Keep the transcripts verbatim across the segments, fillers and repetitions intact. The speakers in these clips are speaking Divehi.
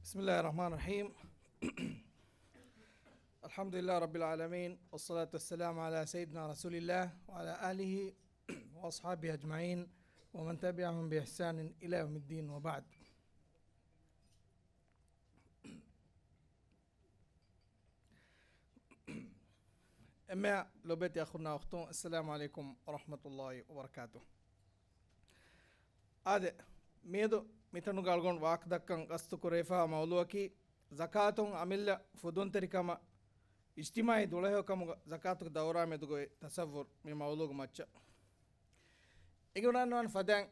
بسم الله الرحمن الرحيم. الحمد لله رب العالمين، والصلاة والسلام على سيدنا رسول الله وعلى آله وأصحابه أجمعين ومن تبعهم بإحسان إلى يوم الدين، وبعد. އެންމެ ލޮބުވެތި އަޚުންނާ އުޚްތުން، އައްސަލާމު ޢަލައިކުމް ވަރަޙްމަތުﷲި ވަބަރަކާތުހު. އާދެ، މިއަދު މިތަނުގަ އަޅުގަނޑު ވާހަކަ ދައްކަން ގަސްތު ކުރެވިފައިވާ މައުޟޫޢަކީ، ޒަކާތުން އަމިއްލަ ފުދުންތެރިކަމަށް އިޖްތިމާޢީ ދުޅަހެޔޮކަމުގަ ޒަކާތުގެ ދައުރާ މެދުގައި ތަޞައްވުރު މި މައުޟޫޢުގެ މައްޗަށް. އެނގިވަޑައިގަންނަވާނެ ފަދައިން،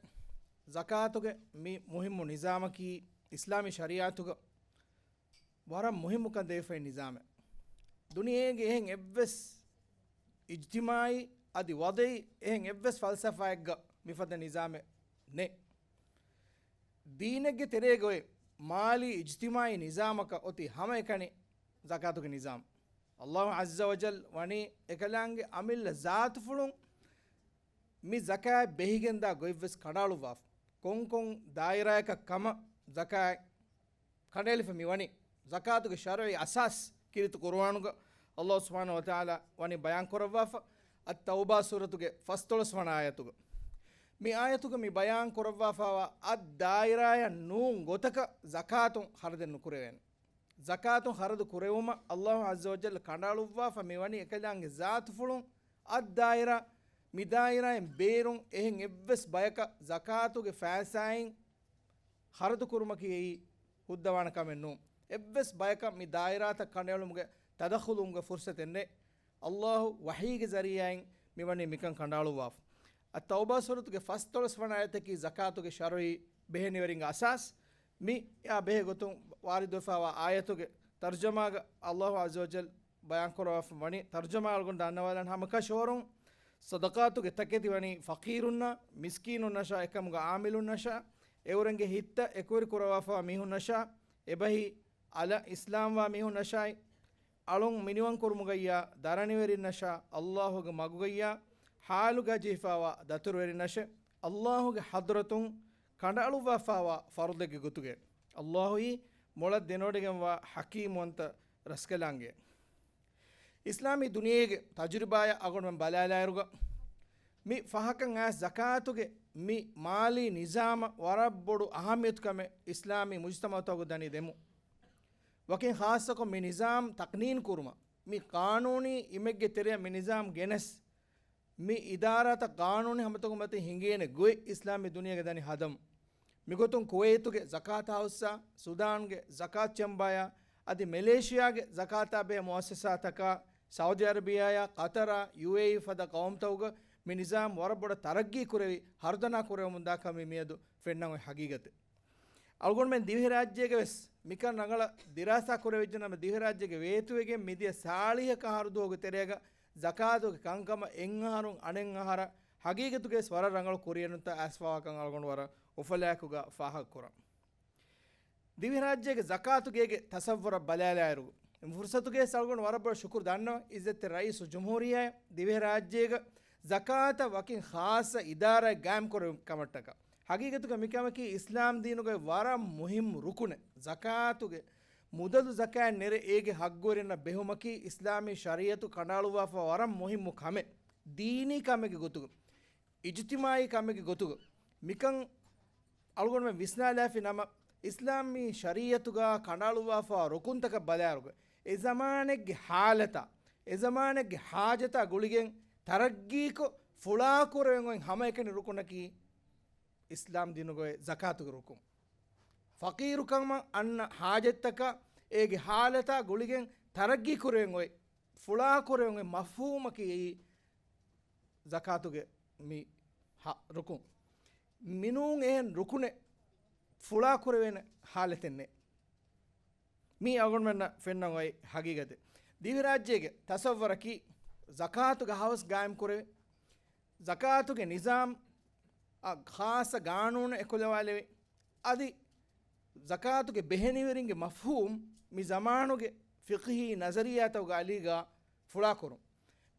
ޒަކާތުގެ މި މުހިއްމު ނިޒާމަކީ އިސްލާމީ ޝަރީޢަތުގަ ވަރަށް މުހިއްމުކަން ދެވިފައި ނިޒާމެއް. ދުނިޔޭގެ އެހެން އެއްވެސް އިޖްތިމާޢީ އަދި ވަޟަޢީ އެހެން އެއްވެސް ފަލްސަފާއެއްގަ މިފަދަ ނިޒާމެއް ނެތް. ދީނެއްގެ ތެރޭގައި މާލީ އިޖްތިމާޢީ ނިޒާމަކަށް އޮތީ ހަމައެކަނި ޒަކާތުގެ ނިޒާމް. ﷲ ޢައްޒަ ވަޖައްލަ ވަނީ އެކަލާނގެ އަމިއްލަ ޒާތުފުޅުން މި ޒަކާތް ބެހިގެންދާ ގޮތްވެސް ކަނޑައަޅުއްވާފަ. ކޮންކޮން ދާއިރާއަކަށް ކަމަށް ޒަކާތް ކަނޑައެޅިފަ މިވަނީ. ޒަކާތުގެ ޝަރުޢީ އަސާސް ކީރިތި ޤުރުއާނުގަ ﷲ ސުބްޙާނަހޫ ވަތަޢާލާ ވަނީ ބަޔާން ކުރައްވާފަ، އައްތައުބާ ސޫރަތުގެ ފަސްދޮޅަސް ވަނަ އާޔަތުގަ. މި އާޔަތުގަ މި ބަޔާން ކުރައްވާފައިވާ އަށް ދާއިރާއަށް ނޫން ގޮތަކަށް ޒަކާތުން ޚަރަދެއް ނުކުރެވޭނެ. ޒަކާތުން ޚަރަދު ކުރެވުމަށް ﷲ ޢައްޒަ ވަޖައްލަ ކަނޑައަޅުއްވާފަ މިވަނީ އެކަލާނގެ ޒާތުފުޅުން އަށް ދާއިރާ، މި ދާއިރާއިން ބޭރުން އެހެން އެއްވެސް ބަޔަކަށް ޒަކާތުގެ ފައިސާއިން ޚަރަދު ކުރުމަކީ އެއީ ހުއްދަވާނެ ކަމެއް ނޫން. އެއްވެސް ބަޔަކަށް މި ދާއިރާތައް ކަނޑައެޅުމުގެ ތަދަޚުލުވުމުގެ ފުރުޞަތެއް ނެތް. ﷲ ވަޙީގެ ޒަރީޢާއިން މިވަނީ މިކަން ކަނޑައަޅުއްވާފަ. އައްތައުބާ ސޫރަތުގެ ފަސްދޮޅަސް ވަނަ އާޔަތަކީ ޒަކާތުގެ ޝަރުޢީ ބެހެނިވެރިންގެ އަސާސް. މި އާ ބެހޭ ގޮތުން ވާރިދުވެފައިވާ އާޔަތުގެ ތަރުޖަމާގަ ﷲ ޢައްޒަ ވަޖައްލަ ބަޔާން ކުރައްވާފަ ވަނީ، ތަރުޖަމާ އަޅުގަނޑު ދަންނަވާލަން ހަމަކަށަވަރުން، ޞަދަޤާތުގެ ތަކެތި ވަނީ ފަޤީރުންނަށް، މިސްކީނުންނަށާ އެކަމުގަ ޢާމިލުންނަށާ، އެއުރެންގެ ހިތްތައް އެކުވެރި ކުރައްވާފައިވާ މީހުންނަށާ، އެބަހީ އަލަށް އިސްލާމްވާ މީހުންނަށާއި، އަޅުން މިނިވަން ކުރުމުގައްޔާ ދަރަނިވެރިންނަށާ، ﷲގެ މަގުގައްޔާ ޙާލުގަ ޖެހިފައިވާ ދަތުރުވެރިންނަށެ، ﷲގެ ޙަޟްރަތުން ކަނޑައަޅުއްވާފައިވާ ފަރުޟެއްގެ ގޮތުގައި. ﷲއީ މޮޅަށް ދެނެވޮޑިގެންވާ ޙަކީމްވަންތަ ރަސްކަލާނގެ. އިސްލާމީ ދުނިޔޭގެ ތަޖުރިބާއަށް އަޅުގަނޑުމެން ބަލާލާއިރުގަ، މި ފަހަކަށް އައިސް ޒަކާތުގެ މި މާލީ ނިޒާމަށް ވަރަށް ބޮޑު އަހައްމިޔަތުކަމެއް އިސްލާމީ މުޖުތަމަޢުތަކުގަ ދަނީ ދެމުން. ވަކިން ޚާއްޞަކޮށް މި ނިޒާމް ތަޤްނީން ކުރުމަށް، މި ޤާނޫނީ އިމެއްގެ ތެރެއަށް މި ނިޒާމް ގެނެސް، މި އިދާރާތައް ޤާނޫނީ ހަމަތަކުން މަތިން ހިނގޭނެ ގޮތް އިސްލާމީ ދުނިޔޭގަ ދަނީ ހަދަމުން. މިގޮތުން ކުވައިތުގެ ޒަކާތު ހައުސްއާ، ސުދާންގެ ޒަކާތު ޗެމްބާއާ، އަދި މެލޭޝިޔާގެ ޒަކާތާ ބެހޭ މުއައްސަސާތަކާ، ސައުދީ އަރަބިޔާއާ، ޤަތަރާ، ޔޫއޭއީ ފަދަ ޤައުމުތަކުގަ މި ނިޒާމް ވަރަށް ބޮޑަށް ތަރައްގީ ކުރެވި، ހަރުދަނާ ކުރެވެމުންދާ ކަމީ މިއަދު ފެންނަން އޮތް ޙަޤީޤަތެއް. އަޅުގަނޑުމެން ދިވެހިރާއްޖޭގަ ވެސް މިކަން ރަނގަޅަށް ދިރާސާ ކުރެވިއްޖެ ނަމަ، ދިވެހިރާއްޖޭގެ ވޭތުވެގެން މިދިޔަ ސާޅީހަކަށް އަހަރު ދުވަހުގެ ތެރޭގަ ޒަކާތުގެ ކަންކަމަށް އެއްއަހަރުން އަނެއްއަހަރަށް ޙަޤީޤަތުގައި ވެސް ވަރަށް ރަނގަޅު ކުރިއެރުންތައް އައިސްފަވާކަން އަޅުގަނޑު ވަރަށް އުފަލާއެކުގަ ފާހަގަކުރަން. ދިވެހިރާއްޖޭގެ ޒަކާތުގޭގެ ތަޞައްވުރަށް ބަލާލާއިރު، މި ފުރުޞަތުގައި ވެސް އަޅުގަނޑު ވަރަށް ބޮޑަށް ޝުކުރު ދަންނަވަން އިއްޒަތްތެރި ރައީސުލްޖުމްހޫރިއްޔާއަށް. ދިވެހިރާއްޖޭގަ ޒަކާތަށް ވަކިން ޚާއްޞަ އިދާރާއެއް ގާއިމް ކުރެވުން ކަމަށްޓަކާ. ޙަޤީޤަތުގައި މިކަމަކީ އިސްލާމް ދީނުގައި ވަރަށް މުހިއްމު ރުކުނެއް. ޒަކާތުގެ މުދަލު ޒަކާތް ނެރެ އޭގެ ޙައްޤުވެރިންނަށް ބެހުމަކީ އިސްލާމީ ޝަރީޢަތު ކަނޑައަޅުއްވާފަ ވަރަށް މުހިއްމު ކަމެއް. ދީނީ ކަމެއްގެ ގޮތުގަ، އިޖްތިމާޢީ ކަމެއްގެ ގޮތުގަ މިކަން އަޅުގަނޑުމެން ވިސްނާލާފި ނަމަ، އިސްލާމީ ޝަރީޢަތުގަ ކަނޑައަޅުއްވާފަ ރުކުންތަކަށް ބަލާއިރުގަ، އެ ޒަމާނެއްގެ ޙާލަތާ، އެ ޒަމާނެއްގެ ޙާޖަތާ ގުޅިގެން ތަރައްގީކޮށް ފުޅާކުރެވެން އޮތް ހަމައެކަނި ރުކުނަކީ އިސްލާމް ދީނުގައި ޒަކާތުގެ ރުކުން. ފަޤީރުކަމަށް އަންނަ ޙާޖަތްތަކަށް އޭގެ ޙާލަތާ ގުޅިގެން ތަރައްގީ ކުރެވެން އޮތް، ފުޅާ ކުރެވެން އޮތް މަފްހޫމަކީ އެއީ ޒަކާތުގެ މި ހަ-، ރުކުން. މިނޫން އެހެން ރުކުނެއް ފުޅާ ކުރެވޭނެ ޙާލަތެއް ނެތް. މީ އަޅުގަނޑުމެންނަށް ފެންނަން އޮތް ޙަޤީޤަތެއް. ދިވެހިރާއްޖޭގެ ތަޞައްވަރަކީ ޒަކާތުގެ ހައުސް ގާއިމް ކުރެވޭ، ޒަކާތުގެ ނިޒާމް އަށް ޚާއްޞަ ގާނޫނެއް އެކުލަވާލެވޭ. އަދި ޒަކާތުގެ ބެހެނިވެރިންގެ މަފްހޫމް މި ޒަމާނުގެ ފިޤްހީ ނަޒަރިއްޔާތަކުގެ އަލީގަ ފުޅާކުރުން.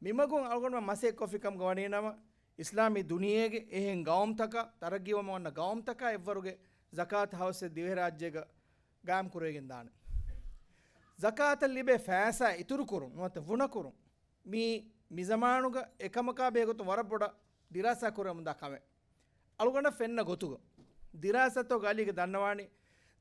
މިމަގުން އަޅުގަނޑުމެން މަސައްކަތްކޮށްފިކަމުގަ ވަނީނަމަ، އިސްލާމީ ދުނިޔޭގެ އެހެން ގައުމުތަކަށް، ތަރައްގީވަމުން އަންނަ ގައުމުތަކަށް އެއްވަރުގެ ޒަކާތު ހައުސެއް ދިވެހިރާއްޖޭގަ ގާއިމް ކުރެވިގެން ދާނެ. ޒަކާތަށް ލިބޭ ފައިސާ އިތުރު ކުރުން ނުވަތަ ވުނަ ކުރުން މީ މިޒަމާނުގަ އެކަމަކާ ބެހޭގޮތުން ވަރަށް ބޮޑަށް ދިރާސާ ކުރެވެމުންދާ ކަމެއް. އަޅުގަނޑަށް ފެންނަ ގޮތުގަ ދިރާސާތަކުގަ އަލީގަ ދަންނަވާނީ،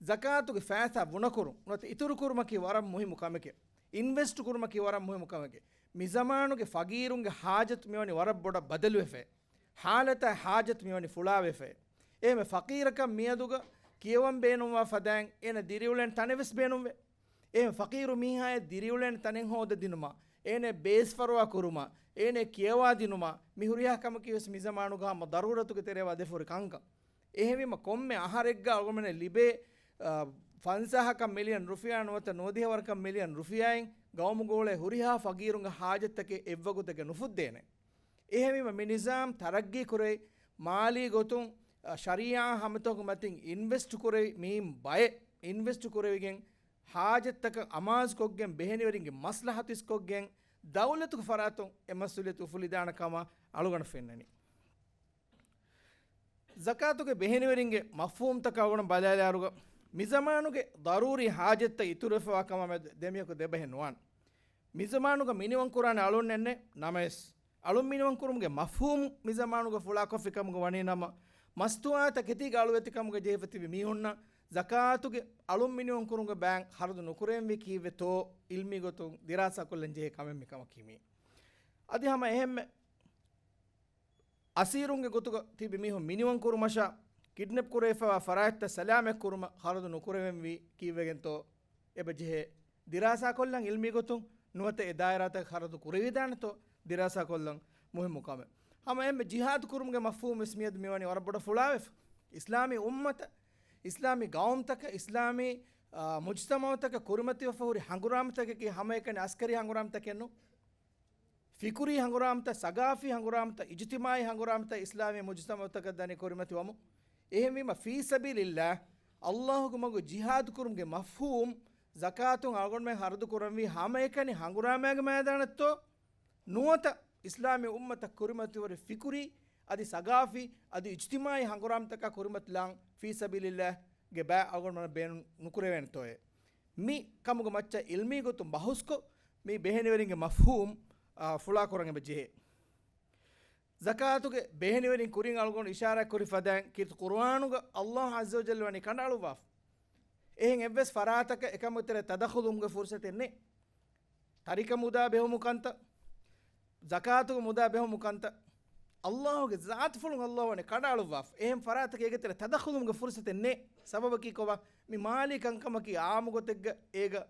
ޒަކާތުގެ ފައިސާ ވުނަކުރުން ނުވަތަ އިތުރުކުރުމަކީ ވަރަށް މުހިއްމު ކަމެކޭ. އިންވެސްޓް ކުރުމަކީ ވަރަށް މުހިއްމު ކަމެކޭ. މިޒަމާނުގެ ފަގީރުންގެ ހާޖަތު މިވަނީ ވަރަށް ބޮޑަށް ބަދަލުވެފައި. ހާލަތާ ހާޖަތު މިވަނީ ފުޅާވެފައި. އެހެންވެ ފަޤީރަކަށް މިއަދުގަ ކިޔަވަން ބޭނުންވާ ފަދައިން އޭނަ ދިރިއުޅޭނެ ތަނެއް ވެސް ބޭނުންވޭ. އެހެން ފަޤީރު މީހާއަށް ދިރިއުޅޭނެ ތަނެއް ހޯދަދިނުމާ، އޭނަ ބޭސްފަރުވާ ކުރުމާ، އޭނަ ކިޔަވާދިނުމާ، މި ހުރިހާ ކަމަކީ ވެސް މިޒަމާނުގަ ހަމަ ޟަރޫރަތުގެ ތެރެއަށް ވަދެފަ ހުރި ކަންކަން. އެހެންވީމަ ކޮންމެ އަހަރެއްގަ އަޅުގަނޑުމެން ލިބޭ، އާ، ފަންސާހަކަށް މިލިއަން ރުފިޔާ ނުވަތަ ނުވަދިހަ ވަރަކަށް މިލިއަން ރުފިޔާއިން ގައުމުގަ އުޅޭ ހުރިހާ ފަގީރުންގެ ހާޖަތްތަކެއް އެއްވަގުތެއްގަ ނުފުއްދޭނެ. އެހެންވީމަ މި ނިޒާމް ތަރައްގީ ކުރެވި، މާލީ ގޮތުން، އަ، ޝަރީޢާ ހަމަތަކުގެ މަތިން އިންވެސްޓް ކުރެވި މި ބައެއް، އިންވެސްޓް ކުރެވިގެން، ހާޖަތްތަކަށް އަމާޒުކޮށްގެން، ބެހެނިވެރިންގެ މަސްލަހަތު އިސްކޮށްގެން، ދައުލަތުގެ ފަރާތުން އެ މަސްއޫލިއްޔަތު އުފުލިދާނެ ކަމަށް އަޅުގަނޑަށް ފެންނަނީ. ޒަކާތުގެ ބެހެނިވެރިންގެ މަފްހޫމްތަކަށް އަޅުގަނޑު ބަލާލާއިރުގަ، މިޒަމާނުގެ ޟަރޫރީ ހާޖަތްތައް އިތުރުވެފަވާ ކަމާ މެދު ދެމީހަކު ދެބަހެއް ނުވާނެ. މިޒަމާނުގަ މިނިވަން ކުރާނެ އަޅުންނެއްނެއް ނަމަވެސް، އަޅުން މިނިވަން ކުރުމުގެ މަފްހޫމު މިޒަމާނުގަ ފުޅާކޮށްފި ކަމުގަ ވަނީ ނަމަ، މަސްތުވާތަކެތީގަ އަޅުވެތިކަމުގަ ޖެހިފަ ތިބި މީހުންނަށް ޒަކާތުގެ އަޅުން މިނިވަން ކުރުމުގެ ބައިން ޚަރަދު ނުކުރެވެންވީ ކީއްވެތޯ އިލްމީ ގޮތުން ދިރާސާކޮށްލަން ޖެހޭ ކަމެއް މިކަމަކީ މީ. އަދި ހަމަ އެހެންމެ އަސީރުންގެ ގޮތުގަ ތިބި މީހުން މިނިވަން ކުރުމަށާ، ކިޑްނެޕް ކުރެވިފައިވާ ފަރާތްތައް ސަލާމަތް ކުރުމަށް ޚަރަދު ނުކުރެވެންވީ ކީއްވެގެންތޯ އެބަ ޖެހޭ ދިރާސާކޮށްލަން އިލްމީ ގޮތުން ނުވަތަ އެ ދާއިރާތަކަށް ޚަރަދު ކުރެވިދާނެތޯ ދިރާސާކޮށްލަން މުހިއްމު ކަމެއް. ހަމަ އެހެންމެ ޖިހާދު ކުރުމުގެ މަފްހޫމް ވެސް މިއަދު މިވަނީ ވަރަށް ބޮޑަށް ފުޅާވެފަ. އިސްލާމީ އުއްމަތަށް، އިސްލާމީ ގައުމުތަކަށް، އިސްލާމީ، އާ، މުޖްތަމަޢުތަކަށް ކުރިމަތިވެފަ ހުރި ހަނގުރާމަތަކަކީ ހަމައެކަނި އަސްކަރީ ހަނގުރާމަތަކެއް ނޫން. ފިކުރީ ހަނގުރާމަތައް، ސަގާފީ ހަނގުރާމަތައް، އިޖުތިމާޢީ ހަނގުރާމަތައް އިސްލާމީ މުޖުތަމަޢުތަކަށް ދަނީ ކުރިމަތިވަމުން. އެހެންވީމަ، ފީ ސަބީލިﷲ، ﷲގެ މަގު ޖިހާދު ކުރުމުގެ މަފްހޫމް، ޒަކާތުން އަޅުގަނޑުމެން ޚަރަދު ކުރަންވީ ހަމައެކަނި ހަނގުރާމައިގެ މައިދާނަށްތޯ؟ ނުވަތަ އިސްލާމީ އުއްމަތަށް ކުރިމަތިވުރި ފިކުރީ، އަދި ސަގާފީ، އަދި އިޖުތިމާޢީ ހަނގުރާމަތަކާ ކުރިމަތިލާން ފީ ސަބީލިﷲގެ ބައި އަޅުގަނޑުމެން ބޭނުން ނުކުރެވޭނެތޯއޭ؟ މި ކަމުގެ މައްޗަށް އިލްމީ ގޮތުން ބަހުސްކޮށް، މި ބެހެނިވެރިންގެ މަފްހޫމް، އާ، ފުޅާކުރަން އެބަ ޖެހޭ. ޒަކާތުގެ ބެހެނިވެރިން ކުރިން އަޅުގަނޑު އިޝާރާތް ކުރި ފަދައިން ކީރިތި ޤުރުއާނުގަ ﷲ ޢައްޒަ ވަޖައްލަ ވަނީ ކަނޑައަޅުއްވާފަ. އެހެން އެއްވެސް ފަރާތަކަށް އެކަމުގެ ތެރޭ ތަދަޚުލުވުމުގެ ފުރުޞަތެއް ނެތް. ތަރިކަ މުދާ ބެހުމު ކަންތައް، ޒަކާތުގެ މުދާ ބެހުމު ކަންތައް، ﷲގެ ޒާތުފުޅުން ﷲ ވަނީ ކަނޑައަޅުއްވާފަ. އެހެން ފަރާތަކަށް އޭގެ ތެރޭ ތަދަޚުލުވުމުގެ ފުރުޞަތެއް ނެތް. ސަބަބަކީ ކޮބާ؟ މި މާލީ ކަންކަމަކީ އާއްމު ގޮތެއްގަ އޭގަ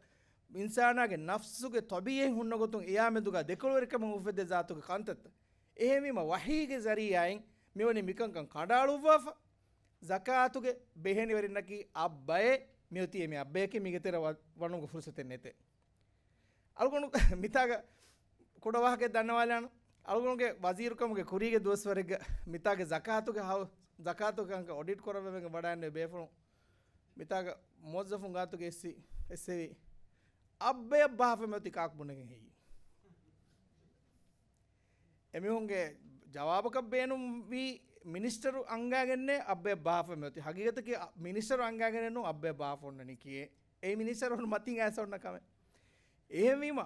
އިންސާނާގެ ނަފްސުގެ ޠަބީޢީ ހުންނަ ގޮތުން އެޔާ މެދުގަ ދެކޮޅުވެރިކަމުން އުފެއްދޭ ޒާތުގެ ކަންތައްތައް. އެހެންވީމަ ވަޙީގެ ޒަރީޢާއިން މިވަނީ މިކަންކަން ކަނޑައަޅުއްވާފަ. ޒަކާތުގެ ބެހެނިވެރިންނަކީ އަށްބައެއް، މިއޮތީ މި އަށްބަޔަކީ މީގެ ތެރެ ވަ-، ވަނުމުގެ ފުރުޞަތެއް ނެތޭ. އަޅުގަނޑު މިތާގަ ކުޑަ ވާހަކައެއް ދަންނަވާލާނަން. އަޅުގަނޑުގެ ވަޒީރުކަމުގެ ކުރީގެ ދުވަސްވަރެއްގަ މިތާގެ ޒަކާތުގެ ހައު-، ޒަކާތުގެ ކަންކަން އޮޑިޓް ކުރައްވަވެގެން ވަޑައިންނެވި ބޭފުޅުން މިތާގަ މުވައްޒަފުން ގާތުގެ އެއްސި-، އެއްސެވި އަށްބަޔަށް ބަހާފަ މިއޮތީ ކާކު ބުނެގެން ހެއްޔޭ؟ އެމީހުންގެ ޖަވާބަކަށް ބޭނުންވީ މިނިސްޓަރު އަންގާގެންނޭ އަށްބަޔަށް ބަހާފަ މިއޮތީ. ހަގީގަތަކީ އަ-، މިނިސްޓަރު އަންގާގެންނެއް ނޫން އަށްބަޔަށް ބަހާފަ އޮންނަނީކީއޭ. އެ މިނިސްޓަރު މަތިން އައިސް އޮންނަ ކަމެއް. އެހެންވީމަ،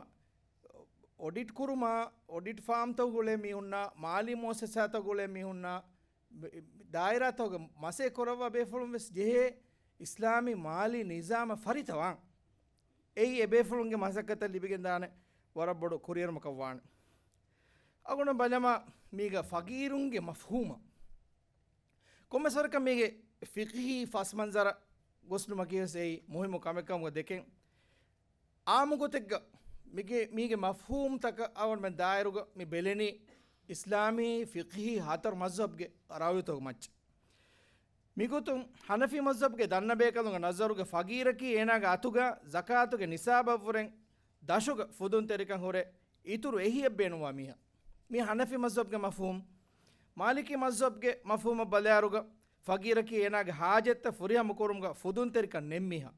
އޮޑިޓް ކުރުމާ، އޮޑިޓް ފާމްތަކުގަ އުޅޭ މީހުންނާ، މާލީ މުއައްސަސާތަކުގަ އުޅޭ މީހުންނާ، މި-، ދާއިރާތަކުގަ މަސައްކަތް ކުރައްވާ ބޭފުޅުން ވެސް ޖެހޭ އިސްލާމީ މާލީ ނިޒާމަށް ފަރިތަވާން. އެއީ އެބޭފުޅުންގެ މަސައްކަތަށް ލިބިގެންދާނެ ވަރަށް ބޮޑު ކުރިއެރުމަކަށް ވާނެ. އަޅުގަނޑު ބަލަމާ މީގަ ފަގީރުންގެ މަފްހޫމަށް ކޮންމެސް ވަރަކަށް މީގެ ފިޤްހީ ފަސްމަންޒަރަށް ގޮސްލުމަކީ ވެސް އެއީ މުހިއްމު ކަމެއް ކަމުގަ ދެކެން. އާއްމު ގޮތެއްގަ މިގެ، މީގެ މަފްހޫމްތަކަށް އަޅުގަނޑުމެން ދާއިރުގަ މި ބެލެނީ އިސްލާމީ ފިޤްހީ ހަތަރު މަޒްހަބްގެ ރާވީތަކުގެ މައްޗަށް. މިގޮތުން ޙަނަފީ މަޒްހަބުގެ ދަންނަ ބޭކަލުންގެ ނަޒަރުގަ ފަގީރަކީ އޭނާގެ އަތުގަ ޒަކާތުގެ ނިޞާބަށްވުރެން ދަށުގަ ފުދުންތެރިކަން ހުރެ އިތުރު އެހީއެއް ބޭނުންވާ މީހާ. މީ ޙަނަފީ މަޒްހަބުގެ މަފްހޫމް. މާލިކީ މަޒްހަބުގެ މަފްހޫމަށް ބަލާއިރުގަ ފަގީރަކީ އޭނާގެ ޙާޖަތްތައް ފުރިހަމަ ކުރުމުގަ ފުދުންތެރިކަން ނެތް މީހާ.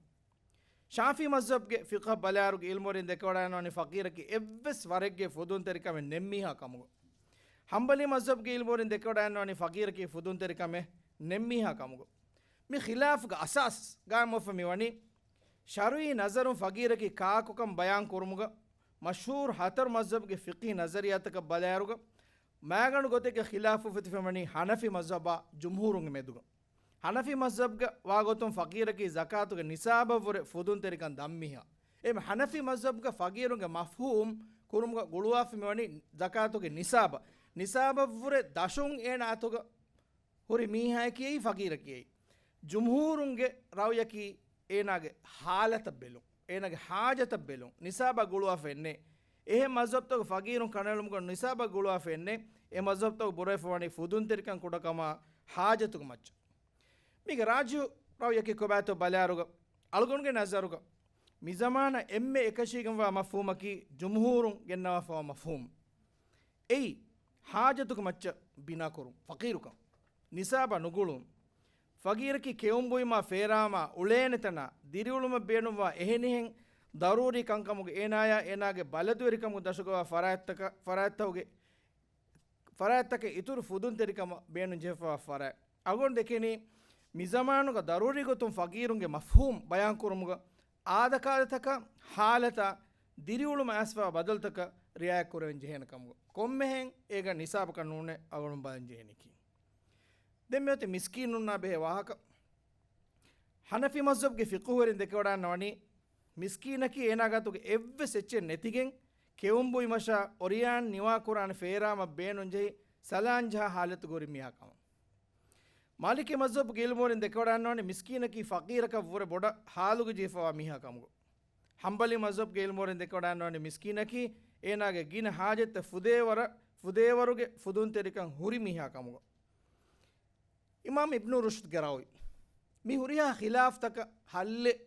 ޝާފީ މަޒްހަބުގެ ފިޤްހަށް ބަލާއިރުގަ ޢިލްމުވެރިން ދެކެވަޑައިގަންނަވަނީ ފަގީރަކީ އެއްވެސް ވަރެއްގެ ފުދުންތެރިކަމެއް ނެތް މީހާ ކަމުގަ. ޙަންބަލީ މަޒްހަބުގެ ޢިލްމުވެރިން ދެކެވަޑައިގަންނަވަނީ ފަގީރަކީ ފުދުންތެރިކަމެއް ނެތް މީހާ ކަމުގަ. މި ޚިލާފުގެ އަސާސް ގާއިމްވެފަ މިވަނީ ޝަރުޢީ ނަޒަރުން ފަގީރަކީ ކާކުކަން ބަޔާން ކުރުމުގަ، މަޝްހޫރު ހަތަރު މަޒްހަބުގެ ފިޤްހީ ނަޒަރިއްޔާތަކަށް ބަލާއިރުގަ، މާގަނޑު ގޮތެއްގަ ޚިލާފު އުފެދިފަވަނީ ޙަނަފީ މަޒްހަބާ ޖުމްހޫރުންގެ މެދުގަ. ޙަނަފީ މަޒްހަބުގަ ވާގޮތުން ފަގީރަކީ ޒަކާތުގެ ނިޞާބަށްވުރެ ފުދުންތެރިކަން ދަން މީހާ. އެހެން ޙަނަފީ މަޒްހަބުގަ ފަގީރުންގެ މަފްހޫމް ކުރުމުގަ ގުޅުވާފަ މިވަނީ ޒަކާތުގެ ނިޞާބަށް. ނިޞާބަށްވުރެ ދަށުން އޭނާ އަތުގަ ހުރި މީހާއަކީ އެއީ ފަގީރަކީ އެއީ. ޖުމްހޫރުންގެ ރައުޔަކީ އޭނާގެ ޙާލަތަށް ބެލުން، އޭނާގެ ޙާޖަތަށް ބެލުން، ނިޞާބަށް ގުޅުވާފައެއްނެއް. އެހެން މަޒްހަބުތަކު ފަގީރުން ކަނޑައެޅުމުގަ ނިޞާބަށް ގުޅުވާފައެއްނެއް. އެ މަޒްހަބުތަކު ބުރަވެފަވަނީ ފުދުންތެރިކަން ކުޑަކަމާ، ޙާޖަތުގެ މައްޗަށް. މީގެ ރާޖިޙު ރައުޔަކީ ކޮބާތޯ ބަލާއިރުގަ، އަޅުގަނޑުގެ ނަޒަރުގަ، މިޒަމާނަށް އެންމެ އެކަށީގެންވާ މަފްހޫމަކީ ޖުމްހޫރުން ގެންނަވާފަވާ މަފްހޫމް. އެއީ، ޙާޖަތުގެ މައްޗަށް ބިނާކުރުން، ފަޤީރުކަން، ނިޞާބަށް ނުގުޅުން، ފަގީރަކީ ކެއުން ބުއިމާ ފޭރާމާ އުޅޭނެ ތަނާ ދިރިއުޅުމަށް ބޭނުންވާ އެހެނިހެން ދަރޫރީ ކަންކަމުގެ އޭނާޔާ އޭނާގެ ބަލަދުވެރިކަމުގެ ދަށުގަވާ ފަރާތްތަކަށް، ފަރާތްތަކުގެ، ފަރާތްތަކަށް އިތުރު ފުދުންތެރިކަމަށް ބޭނުންޖެހިފަވާ ފަރާތް. އަޅުގަނޑު ދެކެނީ، މިޒަމާނުގަ ދަރޫރީ ގޮތުން ފަގީރުންގެ މަފްހޫމް ބަޔާންކުރުމުގަ އާދަކާދަތަކަށް، ޙާލަތަށް، ދިރިއުޅުމަށް އައިސްފަވާ ބަދަލުތަކަށް ރިޢާޔަތް ކުރެވެން ޖެހޭނެ ކަމުގަ. ކޮންމެހެން އޭގަ ނިޞާބަކަށް ނޫނޭ އަޅުގަނޑު ބަލަން ޖެހެނީކީ. ދެން މިއޮތީ މިސްކީނުންނާ ބެހޭ ވާހަކަ. ޙަނަފީ މަޒްހަބުގެ ފިޤުހުވެރިން ދެކެވަޑަންނަވަނީ، މިސްކީނަކީ އޭނާގެ އަތުގަ އެއްވެސް އެއްޗެއް ނެތިގެން، ކެއުން ބުއިމަށާ އޮރިޔާން ނިވާކުރާނެ ފޭރާމަށް ބޭނުންޖެހި، ސަލާންޖަހާ ޙާލަތުގަ ހުރި މީހާ ކަމަށް. މާލިކީ މަޒްހަބުގެ ޢިލްމުވެރިން ދެކެވަޑަންނަވަނީ މިސްކީނަކީ ފަޤީރަކަށްވުރެ ބޮޑަށް ޙާލުގަ ޖެހިފަވާ މީހާ ކަމުގަ. ޙަންބަލީ މަޒްހަބުގެ ޢިލްމުވެރިން ދެކެވަޑަންނަވަނީ މިސްކީނަކީ އޭނާގެ ގިނަ ޙާޖަތްތައް ފުދޭވަރަށް، ފުދޭވަރުގެ ފުދުންތެރިކަން ހުރި މީހާ ކަމުގަ. އިމާމް އިބްނު ރުޝްދްގެ ރައުޔު. މި ހުރިހާ ޚިލާފްތަކަށް ޙައްލެއް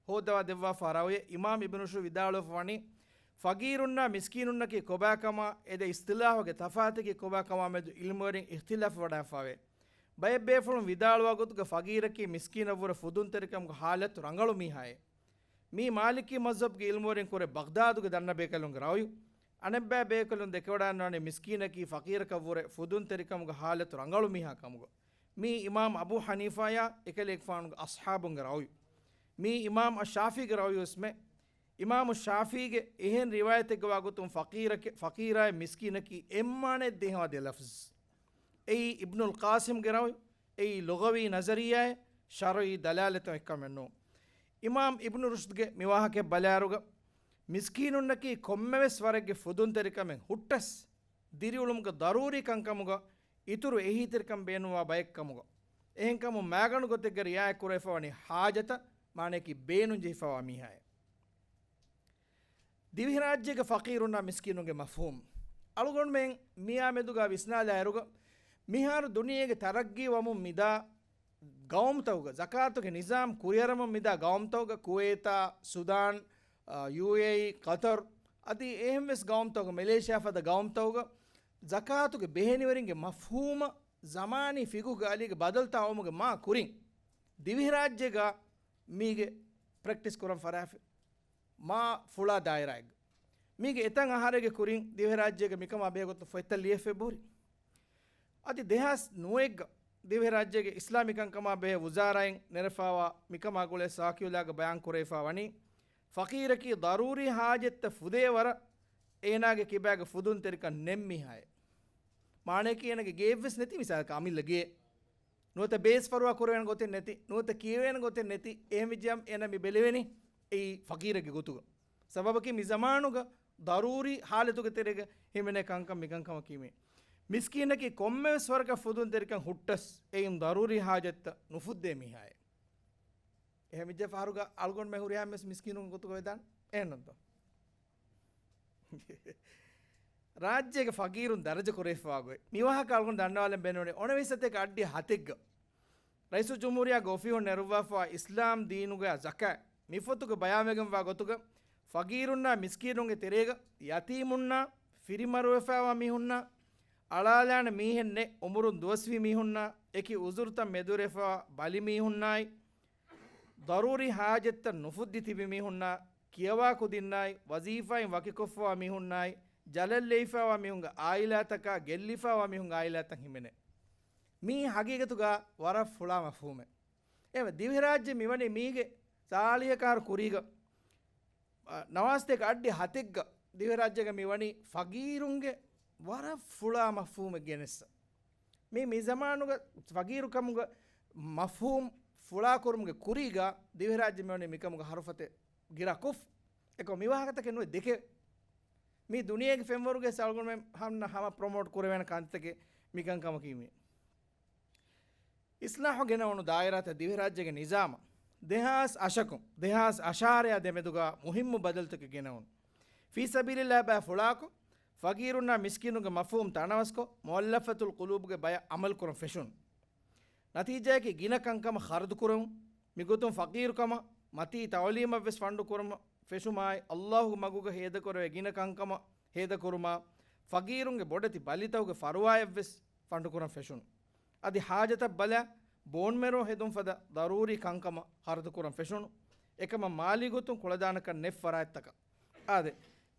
ހޯއްދަވާ ދެއްވާފަ ރައުޔެއް. އިމާމް އިބްނު ރުޝްދު ވިދާޅުވެފަ ވަނީ، ފަގީރުންނާ މިސްކީނުންނަކީ ކޮބާކަމާ އެ ދެ އިޞްޠިލާޙުގެ ތަފާތަކީ ކޮބާކަމާ މެދު ޢިލްމުވެރިން އިޚްތިލާފް ވަޑައިފަވޭ. ބައެއް ބޭފުޅުން ވިދާޅުވާ ގޮތުގަ ފަގީރަކީ މިސްކީނަށްވުރެ ފުދުންތެރިކަމުގެ ޙާލަތު ރަނގަޅު މީހާއޭ. މީ މާލިކީ މަޒްހަބުގެ ޢިލްމުވެރިން ކުރެ ބަޣްދާދުގެ ދަންނަ ބޭކަލުންގެ ރައުޔު. އަނެއްބައި ބޭކަލުން ދެކެވަޑައިންނާނެ މިސްކީނަކީ ފަޤީރަކަށްވުރެ ފުދުންތެރިކަމުގެ ޙާލަތު ރަނގަޅު މީހާ ކަމުގަ. މީ އިމާމް އަބޫ ޙަނީފާޔާ އެކަލޭގެފާނުގެ އަޞްޙާބުންގެ ރައުޔު. މީ އިމާމް އައްޝާފީގެ ރައުޔުވެސްމެ. އިމާމު ޝާފީގެ އެހެން ރިވާޔަތެއްގަ ވާގޮތުން ފަޤީރަކެ-، ފަޤީރާއި މިސްކީނަކީ އެއްމާނައެއް ދޭހަވާ ދެ ލަފްޒު. އެއީ އިބްނުލް ޤާސިމްގެ ރައުޔު. އެއީ ލުޣަވީ ނަޒަރިއްޔާއެއް، ޝަރުޢީ ދަލާލަތުން އެއްކަމެއް ނޫން. އިމާމް އިބްނު ރުޝްދްގެ މި ވާހަކައެއް ބަލާއިރުގަ، މިސްކީނުންނަކީ ކޮންމެވެސް ވަރެއްގެ ފުދުންތެރިކަމެއް ހުއްޓަސް، ދިރިއުޅުމުގެ ޟަރޫރީ ކަންކަމުގަ އިތުރު އެހީތެރިކަން ބޭނުންވާ ބައެއްކަމުގަ. އެހެންކަމުން މާގަނޑު ގޮތެއްގަ ރިޢާޔަތް ކުރެވިފަވަނީ ޙާޖަތަށް، މާނަޔަކީ ބޭނުން ޖެހިފަވާ މީހާއެއް. ދިވެހިރާއްޖޭގެ ފަޤީރުންނާ މިސްކީނުންގެ މަފްހޫމް. އަޅުގަނޑުމެން މިއާ މެދުގަ ވިސްނާލާއިރުގަ، މިހާރު ދުނިޔޭގެ ތަރައްގީ ވަމުން މިދާ ގައުމުތަކުގަ، ޒަކާތުގެ ނިޒާމް ކުރިއަރަމުން މިދާ ގައުމުތަކުގަ، ކުވޭތާ، ސުދާން، އާ، ޔޫއޭއީ، ޤަޠަރު، އަދި އެހެންވެސް ގައުމުތަކުގަ، މެލޭޝިޔާ ފަދަ ގައުމުތަކުގަ، ޒަކާތުގެ ބެހެނިވެރިންގެ މަފްހޫމަށް ޒަމާނީ ފިޤުހުގެ އަލީގެ ބަދަލުތައް އައުމުގެ މާ ކުރިން، ދިވެހިރާއްޖޭގަ މީގެ ޕްރެކްޓިސް ކުރަން ފަރާފި. މާ ފުޅާ ދާއިރާއެއްގަ. މީގެ އެތައް އަހަރެއްގެ ކުރިން ދިވެހިރާއްޖޭގަ މިކަމާ ބެހޭގޮތުން ފޮތްތައް ލިޔެފަ އެބަހުރި. އަދި ދެހާސް ނުވައެއްގަ ދިވެހިރާއްޖޭގެ އިސްލާމީ ކަންކަމާ ބެހޭ ވުޒާރާއިން ނެރެފަވާ މިކަމާ ގުޅޭ ސާކިއުލާގަ ބަޔާން ކުރެވިފަ ވަނީ، ފަޤީރަކީ ޟަރޫރީ ޙާޖަތްތައް ފުދޭވަރަށް އޭނާގެ ކިބާގެ ފުދުންތެރިކަން ނެތް މީހާއެއް. މާނަޔަކީ އޭނާގެ ގެއެއްވެސް ނެތި މިސާލަކަށް އަމިއްލަ ގެއެއް. ނުވަތަ ބޭސް ފަރުވާ ކުރެވޭނެ ގޮތެއް ނެތި، ނުވަތަ ކިޔެވޭނެ ގޮތެއް ނެތި، އެހެންވެއްޖިއްޔާ އޭނަ މި ބެލެވެނީ އެއީ ފަޤީރެއްގެ ގޮތުގަ. ސަބަބަކީ މި ޒަމާނުގަ ޟަރޫރީ ޙާލަތުގެ ތެރޭގަ ހިމެނޭ ކަންކަން މިކަންކަމަކީ މީ. މިސްކީނަކީ ކޮންމެވެސް ވަރަކަށް ފުދުންތެރިކަން ހުއްޓަސް، އެއިން ޟަރޫރީ ޙާޖަތްތައް ނުފުއްދޭ މީހާއެއް. އެހެންވެއްޖެ ފަހަރުގަ އަޅުގަނޑުމެން ހުރިހާ ވެސް މިސްކީނުން ގޮތުގަ ވެދާނެ. އެހެންނުންތޯ؟ ރާއްޖޭގެ ފަޤީރުން ދަރަޖަ ކުރެވިފަވާ ގޮތް. މި ވާހަކަ އަޅުގަނޑު ދަންނަވާލަން ބޭނުންވަނީ އޮނަވިސް ސަތޭކަ އައްޑިހަ ހަތެއްގަ ރައީސުލްޖުމްހޫރިއްޔާގެ އޮފީހުން ނެރުއްވާފަވާ އިސްލާމް ދީނުގަ ޒަކާތް މި ފޮތުގަ ބަޔާންވެގެންވާ ގޮތުގަ، ފަޤީރުންނާ މިސްކީނުންގެ ތެރޭގަ ޔަތީމުންނާ، ފިރިމަރުވެފައިވާ މީހުންނާ، އަޅާލާނެ މީހެއް ނެތް އުމުރުން ދުވަސްވީ މީހުންނާ، އެކި އުޒުރުތައް މެދުވެރިވެފަވާ ބަލި މީހުންނާއި، ޟަރޫރީ ޙާޖަތްތައް ނުފުއްދި ތިބި މީހުންނާ، ކިޔަވާ ކުދިންނާއި، ވަޒީފާއިން ވަކިކޮށްފަވާ މީހުންނާއި، ޖަލަށް ލެވިފައިވާ މީހުންގެ އާއިލާތަކާ، ގެއްލިފައިވާ މީހުންގެ އާއިލާތައް ހިމެނޭ. މީ ޙަޤީޤަތުގަ ވަރަށް ފުޅާ މަފްހޫމެއް. އެ ދިވެހިރާއްޖެ މިވަނީ މީގެ ސާޅީހަކަށް ކުރީގަ، އަ، ނަވާސްތޭކަ އައްޑިހަ ހަތެއްގަ ދިވެހިރާއްޖޭގަ މި ވަނީ ފަގީރުންގެ ވަރަށް ފުޅާ މަފްހޫމެއް ގެނެއްސަ. މީ މި ޒަމާނުގަ ފަގީރުކަމުގަ މަފްހޫމް ފުޅާކުރުމުގެ ކުރީގަ ދިވެހިރާއްޖެ މިވަނީ މިކަމުގަ ހަރުފަތެއް ގިރާކޮށްފަ. އެކަމަ މި ވާހަކަތަކެއް ނުވެ ދެކެވޭ. މީ ދުނިޔޭގެ ފެންވަރުގެ އަޅުގަނޑުމެން ހަމަ ޕްރޮމޯޓް ކުރެވޭނެ ކަންތަކެއް މިކަންކަމަކީ މީ. އިސްލާހު ގެނައުނު ދާއިރާތައް ދިވެހިރާއްޖޭގެ ނިޒާމަށް ދެހާސް އަށަކުން ދެހާސް އަށާރަޔާ ދެމެދުގަ މުހިއްމު ބަދަލުތަކެއް ގެނައުނު. ފީ ސަބީލިއްލާހް ބަޔަށް ފުޅާކޮށް، ފަގީރުންނާ މިސްކީނުންގެ މަފްހޫމް ތަނަވަސްކޮށް، މުއައްލަފަތުލް ޤުލޫބުގެ ބަޔަށް އަމަލުކުރަން ފެށުނު. ނަތީޖާއަކީ ގިނަ ކަންކަމަށް ޚަރަދުކުރެވުން. މިގޮތުން ފަގީރުކަމަށް މަތީ ތަޢުލީމަށްވެސް ފަންޑު ކުރުމަށް ފެށުމާއި، އައްލާހުގެ މަގުގަ ހޭދަކުރެވޭ ގިނަ ކަންކަމަށް ހޭދަކުރުމާ، ފަގީރުންގެ ބޮޑެތި ބަލިތަކުގެ ފަރުވާއަށްވެސް ފަނޑުކުރަން ފެށުނު. އަދި ޙާޖަތަށް ބަލާ، ބޯންމެރޯ ހެދުން ފަދަ ޟަރޫރީ ކަންކަމަށް ޚަރަދުކުރަން ފެށުނު. އެކަމަށް މާލީ ގޮތުން ކުޅަދާނަކަން ނެތް ފަރާތްތަކަށް. އާދެ،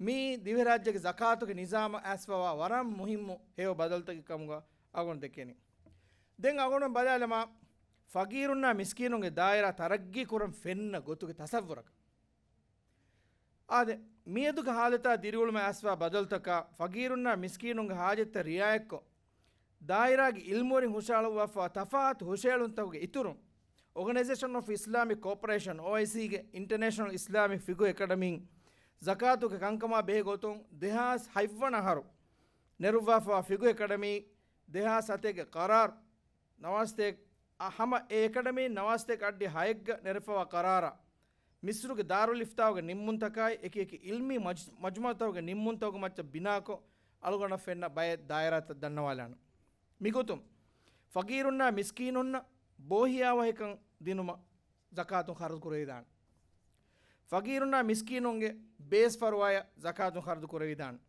މީ ދިވެހިރާއްޖޭގެ ޒަކާތުގެ ނިޒާމަށް އައިސްފަވާ ވަރަށް މުހިއްމު ހެޔޮ ބަދަލުތަކެއް ކަމުގަ އަޅުގަނޑު ދެކެނީ. ދެން އަޅުގަނޑު ބަލާލަމާ، ފަގީރުންނާ މިސްކީނުންގެ ދާއިރާ ތަރައްގީ ކުރަން ފެންނަ ގޮތުގެ ތަޞައްވުރަކަށް. އާދެ، މިއަދުގެ ހާލަތާ ދިރިއުޅުމަށް އައިސްފަވާ ބަދަލުތަކާ، ފަގީރުންނާ މިސްކީނުންގެ ޙާޖަތްތައް ރިޢާޔަތްކޮށް، ދާއިރާގެ ޢިލްމުވެރިން ހުށަހަޅުއްވާފަވާ ތަފާތު ހުށަހެޅުންތަކުގެ އިތުރުން، އޯގަނައިޒޭޝަން އޮފް އިސްލާމިކް ކޯޕަރޭޝަން، އޯއައިސީގެ އިންޓަރނޭޝަނަލް އިސްލާމިކް ފިޤުހު އެކަޑަމީން ޒަކާތުގެ ކަންކަމާ ބެހޭ ގޮތުން ދެހާސް ހަތްވަނަ އަހަރު ނެރުއްވާފަވާ ފިޤުހު އެކަޑަމީ ދެހާސް ސަތޭކަ ޤަރާރު ނަވާސްތޭކަ، އަ، ހަމަ އެ އެކަޑަމީން ނަވާސްތޭކަ އައްޑިހަ ހައެއްގަ ނެރެފަވާ ޤަރާރަށް، މިޞްރުގެ ދާރުލް އިފްތާގެ ނިންމުންތަކާއި، އެކި އެކި ޢިލްމީ މަޖް-، މަޖްމަޢުތަކުގެ ނިންމުންތަކުގެ މައްޗަށް ބިނާކޮށް، އަޅުގަނޑަށް ފެންނަ ބައެއް ދާއިރާތައް ދަންނަވާލާނަން. މިގޮތުން، ފަގީރުންނާ މިސްކީނުންނަށް ބޯހިޔާވަހިކަން ދިނުމަށް ޒަކާތުން ޚަރަދު ކުރެވިދާނެ. ފަގީރުންނާ މިސްކީނުންގެ ބޭސް ފަރުވާޔަށް ޒަކާތުން ޚަރަދު ކުރެވިދާނެ.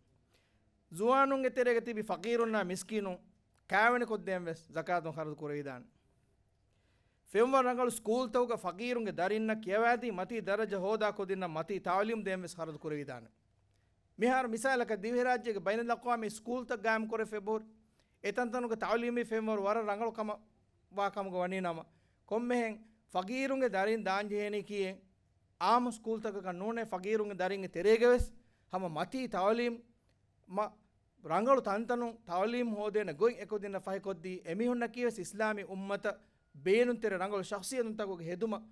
ޒުވާނުންގެ ތެރޭގަ ތިބި ފަގީރުންނާ މިސްކީނުން ކާވެނި ކޮށްދޭން ވެސް ޒަކާތުން ޚަރަދު ކުރެވިދާނެ. ފެންވަރު ރަނގަޅު ސްކޫލްތަކުގަ ފަގީރުންގެ ދަރިންނަށް ކިޔަވާދީ، މަތީ ދަރަޖަ ހޯދާ ކުދިންނަށް މަތީ ތަޢުލީމް ދޭން ވެސް ޚަރަދު ކުރެވިދާނެ. މިހާރު މިސާލަކަށް ދިވެހިރާއްޖޭގެ ބައިނަލްއަޤްވާމީ ސްކޫލްތައް ގާއިމް ކުރެވިފަ އެބަހުރި. އެތަންތަނުގެ ތަޢުލީމީ ފެންވަރު ވަރަށް ރަނގަޅު ކަމަށް ވާ ކަމުގަ ވަނީ ނަމަ، ކޮންމެހެން ފަގީރުންގެ ދަރިން ދާންޖެހޭނީ ކީއެއް؟ އާއްމު ސްކޫލްތަކަކަށް ނޫނޭ، ފަގީރުންގެ ދަރިންގެ ތެރޭގަވެސް ހަމަ މަތީ ތަޢުލީމް މަ-، ރަނގަޅު ތަންތަނުން ތަޢުލީމް ހޯދޭނެ ގޮތް އެކުދިންނަށް ފަހިކޮށްދީ، އެމީހުންނަކީވެސް އިސްލާމީ އުއްމަތަށް ބޭނުންތެރި ރަނގަޅު ޝަޚްޞިއްޔަތުންތަކުގެ ހެދުމަށް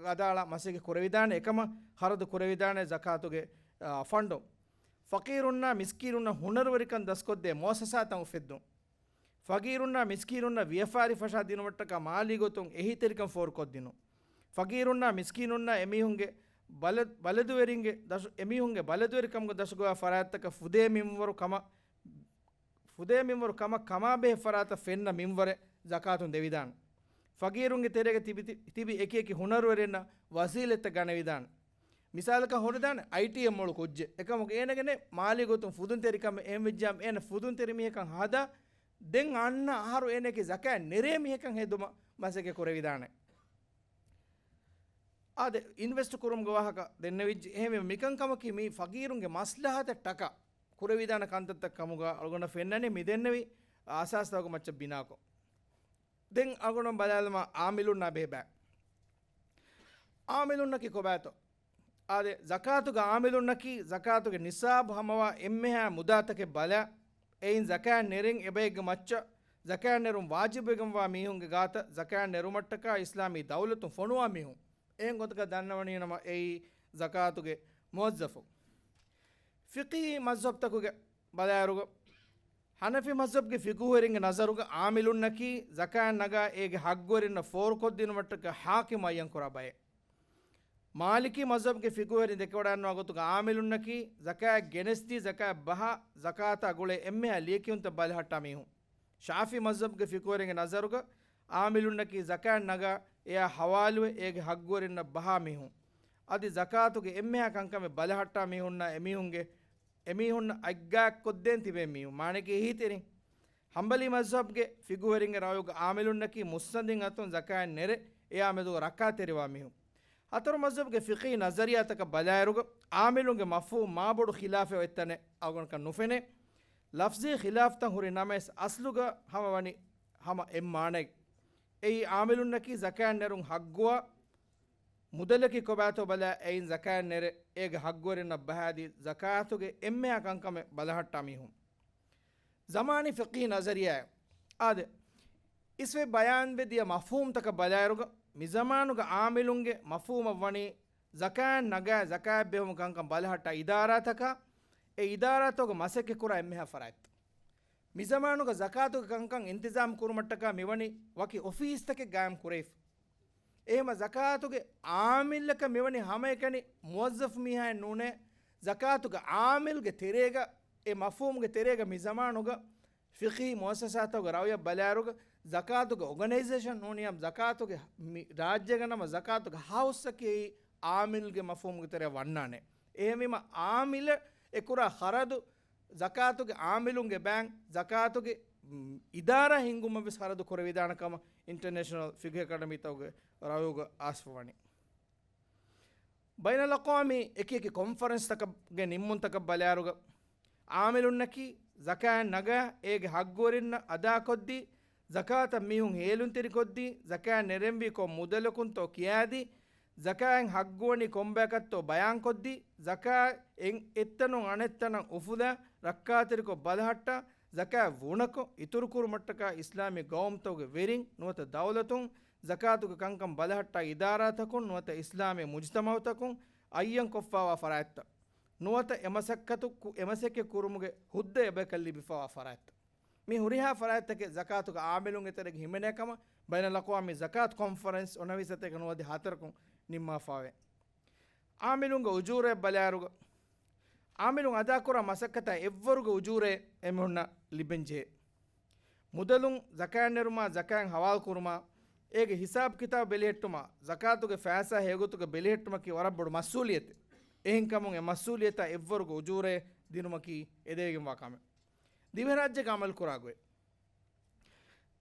އަދާޅާ މަސައްކަތް ކުރެވިދާނެ، އެކަމަށް ޚަރަދު ކުރެވިދާނެ ޒަކާތުގެ، އާ، ފަންޑު. ފަޤީރުންނާ މިސްކީނުންނަށް ހުނަރުވެރިކަން ދަސްކޮށްދޭ މުއައްސަސާތައް އުފެއްދުން. ފަގީރުންނާ މިސްކީނުންނަށް ވިޔަފާރި ފަށާ ދިނުމަށްޓަކާ މާލީ ގޮތުން އެހީތެރިކަން ފޯރުކޮށްދިނުން. ފަގީރުންނާ މިސްކީނުންނާ އެމީހުންގެ ބަލަ-، ބަލަދުވެރިންގެ ދަށު-، އެމީހުންގެ ބަލަދުވެރިކަމުގެ ދަށުގަވާ ފަރާތްތަކަށް ފުދޭ މިންވަރު ކަމަށް، ފުދޭ މިންވަރު ކަމަށް ކަމާބެހޭ ފަރާތަށް ފެންނަ މިންވަރެއް ޒަކާތުން ދެވިދާނެ. ފަގީރުންގެ ތެރޭގަ ތިބި-، ތި-، ތިބި އެކި އެކި ހުނަރުވެރިންނަށް ވަސީލަތްތައް ގަނެވިދާނެ. މިސާލަކަށް ހުރެދާނެ އައިޓީއެއް މޮޅު ކުއްޖެއް. އެކަމަކު އޭނަގެ ނެ މާލީ ގޮތުން ފުދުންތެރިކަމެއް އެހެންވެއްޖާމަ، އޭނަ ފުދުންތެރި މީހަކަށް ހަދާ، ދެން އަންނަ އަހަރު އޭނައަކީ ޒަކާތް ނެރޭ މީހަކަށް ހެދުމަށް މަސައްކަތް ކުރެވިދާނެ. އާދެ، އިންވެސްޓް ކުރުމުގެ ވާހަކަ ދެންނެވިއްޖެ. އެހެންވީމަ މިކަންކަމަކީ މީ ފަގީރުންގެ މަސްލަހަތަށް ޓަކާ ކުރެވިދާނެ ކަންތައްތައް ކަމުގަ އަޅުގަނޑަށް ފެންނަނީ މި ދެންނެވި އަސާސްތަކުގެ މައްޗަށް ބިނާކޮށް. ދެން އަޅުގަނޑު ބަލާލަމާ އާމިލުންނާ ބޭބާ. އާމިލުންނަކީ ކޮބާތޯ؟ އާދެ، ޒަކާތުގެ އާމިލުންނަކީ ޒަކާތުގެ ނިޞާބު ހަމަވާ އެންމެހާ މުދާތަކެއް ބަލާ، އެއިން ޒަކާތް ނެރެން އެބައެއްގެ މައްޗަށް ޒަކާތް ނެރުން ވާޖިބުވެގެންވާ މީހުންގެ ގާތަށް ޒަކާތް ނެރުމަށްޓަކާ އިސްލާމީ ދައުލަތުން ފޮނުވާ މީހުން. އެހެން ގޮތަކަށް ދަންނަވަނީ ނަމަ އެއީ ޒަކާތުގެ މުވައްޒަފުން. ފިޤްހީ މަޒްހަބްތަކުގެ ބަލާއިރުގަ، ޙަނަފީ މަޒްހަބްގެ ފިޤުހުވެރިންގެ ނަޒަރުގަ އާމިލުންނަކީ ޒަކާތް ނަގާ އޭގެ ޙައްޤުވެރިންނަށް ފޯރުކޮށްދިނުމަށްޓަކާ ޙާކިމު މުޢައްޔަންކުރާ ބައެއް. މާލިކީ މަޒްހަބްގެ ފިޤުހުވެރިން ދެކެވަޑައިގަންނަވާ ގޮތުގަ އާމިލުންނަކީ ޒަކާތް ގެނެސްދީ ޒަކާތް ބަހާ، ޒަކާތާ ގުޅޭ އެންމެހާ ލިޔެކިޔުންތައް ބަލަހައްޓާ މީހުން. ޝާފިޢީ މަޒްހަބްގެ ފިޤުހުވެރިންގެ ނަޒަރުގަ އާމިލުންނަކީ ޒަކާތް ނަގާ އެއާ ޙަވާލުވެ އޭގެ ޙައްޤުވެރިންނަށް ބަހާ މީހުން. އަދި ޒަކާތުގެ އެންމެހާ ކަންކަމެއް ބަލަހައްޓާ މީހުންނާ އެމީހުންގެ އެމީހުންނަށް އަތްގާތްކޮށްދޭން ތިބޭ މީހުން، މާނައަކީ އެހީތެރިން. ޙަންބަލީ މަޒްހަބްގެ ފިޤުހުވެރިންގެ ރައުޔުގަ އާމިލުންނަކީ މުއްސަނދިން އަތުން ޒަކާތް ނެރެ، އެއާ މެދުގަ ރައްކާތެރިވާ މީހުން. ހަތަރު މަޒްހަބްގެ ފިޤްހީ ނަޒަރިއްޔާތަކަށް ބަލާއިރުގަ، އާމިލުންގެ މަފްހޫމް މާބޮޑު ޚިލާފެއް އޮތްތަނެއް އަޅުގަނޑަކަށް ނުފެނޭ. ލަފްޒީ ޚިލާފްތައް ހުރި ނަމަވެސް، އަސްލުގަ ހަމަވަނީ ހަމަ އެއް މާނައެއް. އެއީ، އާމިލުންނަކީ ޒަކާތް ނެރުން ޙައްޤުވާ، މުދަލަކީ ކޮބާތޯ ބަލާ، އެއިން ޒަކާތް ނެރެ، އޭގެ ހައްގުވެރިންނަށް ބަހާދީ، ޒަކާތުގެ އެންމެހާ ކަންކަމެއް ބަލަހައްޓާ މީހުން. ޒަމާނީ ފިޤްހީ ނަޒަރިއްޔާއެއް. އާދެ، އިސްވެ ބަޔާންވެ ދިޔަ މަފްހޫމްތަކަށް ބަލާއިރުގަ، މިޒަމާނުގަ އާމިލުންގެ މަފްހޫމަށް ވަނީ، ޒަކާތް ނަގާ، ޒަކާތް ބެހުމު ކަންކަން ބަލަހައްޓާ އިދާރާތަކާ، އެ އިދާރާތަކުގަ މަސައްކަތް ކުރާ އެންމެހާ ފަރާތްތައް. މިޒަމާނުގަ ޒަކާތުގެ ކަންކަން އިންތިޒާމް ކުރުމަށްޓަކާ މިވަނީ ވަކި އޮފީސްތަކެއް ގާއިމް ކުރެވިފަ. އެހެމަ ޒަކާތުގެ އާމިލަކަށް މިވަނީ ހަމައެކަނި މުވައްޒަފު މީހާއެއް ނޫނޭ. ޒަކާތުގެ އާމިލްގެ ތެރޭގަ، އެ މަފްހޫމްގެ ތެރޭގަ މި ޒަމާނުގަ ފިޤްހީ މުއައްސަސާތަކުގެ ރައުޔަށް ބަލާއިރުގަ، ޒަކާތުގެ އޮގަނައިޒޭޝަން ނޫނިއްޔާމް ޒަކާތުގެ މި ރާއްޖޭގަ ނަމަ ޒަކާތުގެ ހައުސްއަކީ އާމިލްގެ މަފްހޫމްގެ ތެރެއަށް ވަންނާނެ. އެހެންވީމަ އާމިލަށް އެކުރާ ޚަރަދު، ޒަކާތުގެ އާމިލުންގެ ބޭން، ޒަކާތުގެ، މް، އިދާރާ ހިންގުމަށް ވެސް ޚަރަދު ކުރެވިދާނެ ކަމަށް އިންޓަރނޭޝަނަލް ފިޤްހު އެކަޑަމީތަކުގެ ރައުޔުގަ އާސްފަ ވަނީ. ބައިނަލްއަޤްވާމީ އެކި އެކި ކޮންފަރެންސްތަކުގެ ނިންމުންތަކަށް ބަލާއިރުގަ، އާމިލުންނަކީ ޒަކާތް ނަގާ، އޭގެ ހައްގުވެރިންނަށް އަދާކޮށްދީ، ޒަކާތަށް މީހުން ހޭލުންތެރިކޮށްދީ، ޒަކާތް ނެރެންވީ ކޮން މުދަލަކުންތޯ ކިޔާދީ، ޒަކާތް ހައްގުވަނީ ކޮންބަޔަކަށްތޯ ބަޔާންކޮށްދީ، ޒަކާތް އެއް-، އެއްތަނުން އަނެއްތަނަށް އުފުލާ، ރައްކާތެރިކޮށް ބަލަހައްޓާ، ޒަކާތް ވުނަކޮށް، އިތުރުކުރުމަށްޓަކާ އިސްލާމީ ގައުމުތަކުގެ ވެރިން ނުވަތަ ދައުލަތުން، ޒަކާތުގެ ކަންކަން ބަލަހައްޓާ އިދާރާތަކުން ނުވަތަ އިސްލާމީ މުޖުތަމައުތަކުން އައްޔަންކޮށްފާވާ ފަރާތްތައް ނުވަތަ އެ މަސައްކަތު ކު-، އެ މަސައްކަތް ކުރުމުގެ ހުއްދަ އެބަޔަކަށް ލިބިފާވާ ފަރާތްތައް. މި ހުރިހާ ފަރާތްތަކެއް ޒަކާތުގެ އާމިލުންގެ ތެރޭގަ ހިމެނޭ ކަމަށް ބައިނަލްއަޤްވާމީ ޒަކާތު ކޮންފަރެންސް އޮންނަވީސް ސަތޭކަ ނުވަދިހަ ހަތަރަކުން ނިންމާފާވޭ. އާމިލުންގެ އުޖޫރައެއް ބަލާއިރުގަ، އާމިލުން އަދާކުރާ މަސައްކަތާ އެއްވަރުގެ އުޖޫރައެއް އެމީހުންނަށް ލިބެންޖެހޭ. މުދަލުން ޒަކާތް ނެރުމާ، ޒަކާތް ހަވާލުކުރުމާ، އޭގެ ހިސާބު ކިތާބު ބެލިހެއްޓުމާ، ޒަކާތުގެ ފައިސާ ހެޔޮގޮތުގަ ބެލިހެއްޓުމަކީ ވަރަށް ބޮޑު މަސްއޫލިއްޔަތެއް. އެހެންކަމުން އެ މަސްއޫލިއްޔަތާ އެއްވަރުގެ އުޖޫރައެއް ދިނުމަކީ އެދެވިގެންވާ ކަމެއް. ދިވެހިރާއްޖޭގަ އަމަލުކުރާ ގޮތް.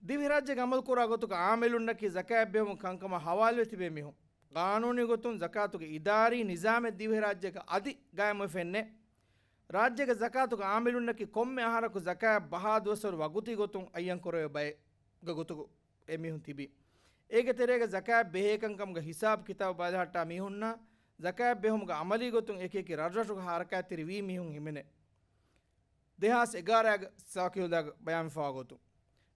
ދިވެހިރާއްޖޭގަ އަމަލުކުރާ ގޮތުގަ އާމިލުންނަކީ ޒަކާތް ބެހުމުގެ ކަންކަމަށް ހަވާލުވެ ތިބޭ މީހުން. ގާނޫނީ ގޮތުން ޒަކާތުގެ އިދާރީ ނިޒާމެއް ދިވެހިރާއްޖޭގަ އަދި ގާއިމުވެފައެއްނެއް. ރާއްޖޭގެ ޒަކާތުގެ އާމިލުންނަކީ ކޮންމެ އަހަރަކު ޒަކާތް ބަހާ ދުވަސްވަރު ވަގުތީ ގޮތުން އައްޔަންކުރެވޭ ބައެއްގެ ގޮތުގަ އެމީހުން ތިބީ. އޭގެ ތެރޭގަ ޒަކާތް ބެހޭކަންކަމުގެ ހިސާބު ކިތާބު ބަލަހައްޓާ މީހުންނާ، ޒަކާތް ބެހުމުގެ އަމަލީ ގޮތުން އެކި އެކި ރަށްރަށުގަ ހަރަކާތްތެރިވީ މީހުން ހިމެނޭ. ދެހާސް އެގާރައިގެ ސާކިހުލާގަ ބަޔާންވެފަވާ ގޮތުން،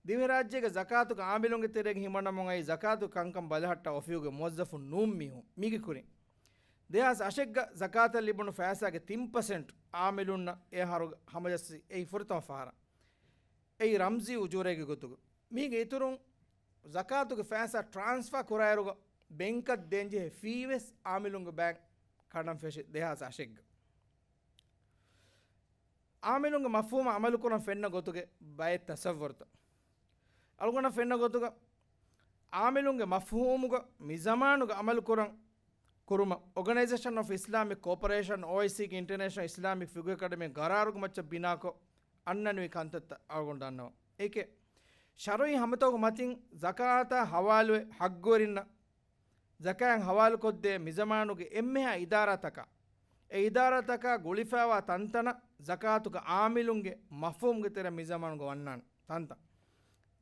ދިވެހިރާއްޖޭގެ ޒަކާތުގެ އާމިލުންގެ ތެރޭގަ ހިމަނަމުން އައި ޒަކާތުގެ ކަންކަން ބަލަހައްޓާ އޮފީހުގެ މުވައްޒަފުން ނޫން މީހުން. މީގެ ކުރިން، ދެހާސް އަށެއްގަ ޒަކާތަށް ލިބުނު ފައިސާގެ ތިން ޕަސެންޓް އާމިލުންނަށް އެ އަހަރުގަ ހަމަޖައްސި އެއީ ފުރަތަމަ ފަހަރަށް. އެއީ ރަމްޒީ އުޖޫރައިގެ ގޮތުގަ. މީގެ އިތުރުން، ޒަކާތުގެ ފައިސާ ޓްރާންސްފާ ކުރާއިރުގަ ބެންކަށް ދޭންޖެހޭ ފީ ވެސް އާމިލުންގެ ބައިން ކަނޑަން ފެށި ދެހާސް އަށެއްގަ. އާމިލުންގެ މަފްހޫމަށް އަމަލުކުރަން ފެންނަ ގޮތުގެ ބައެއް ތަސައްވަރުތައް. އަޅުގަނޑަށް ފެންނަ ގޮތުގަ، އާމިލުންގެ މަފްހޫމުގަ މިޒަމާނުގަ އަމަލުކުރަން ކުރުމަށް، އޯގަނައިޒޭޝަން އޮފް އިސްލާމިކް ކޯޕަރޭޝަން، އޯއައިސީ، އިންޓަރނޭޝަނަލް އިސްލާމިކް ފިޤުހު އެކަޑަމީ ގަރާރުގެ މައްޗަށް ބިނާކޮށް، އަންނަނިވި ކަންތައްތައް އަޅުގަނޑު ދަންނަވަން. އޭކެ، ޝަރުޢީ ހަމަތަކުގެ މަތިން ޒަކާތާ ހަވާލުވެ ޙައްޤުވެރިންނަށް ޒަކާތް ހަވާލުކޮށްދޭ މިޒަމާނުގެ އެންމެހާ އިދާރާތަކާ، އެ އިދާރާތަކާ ގުޅިފައިވާ ތަންތަނަށް ޒަކާތުގެ އާމިލުންގެ މަފްހޫމުގެ ތެރެ މިޒަމާނުގަ ވަންނާނެ ތަންތަން.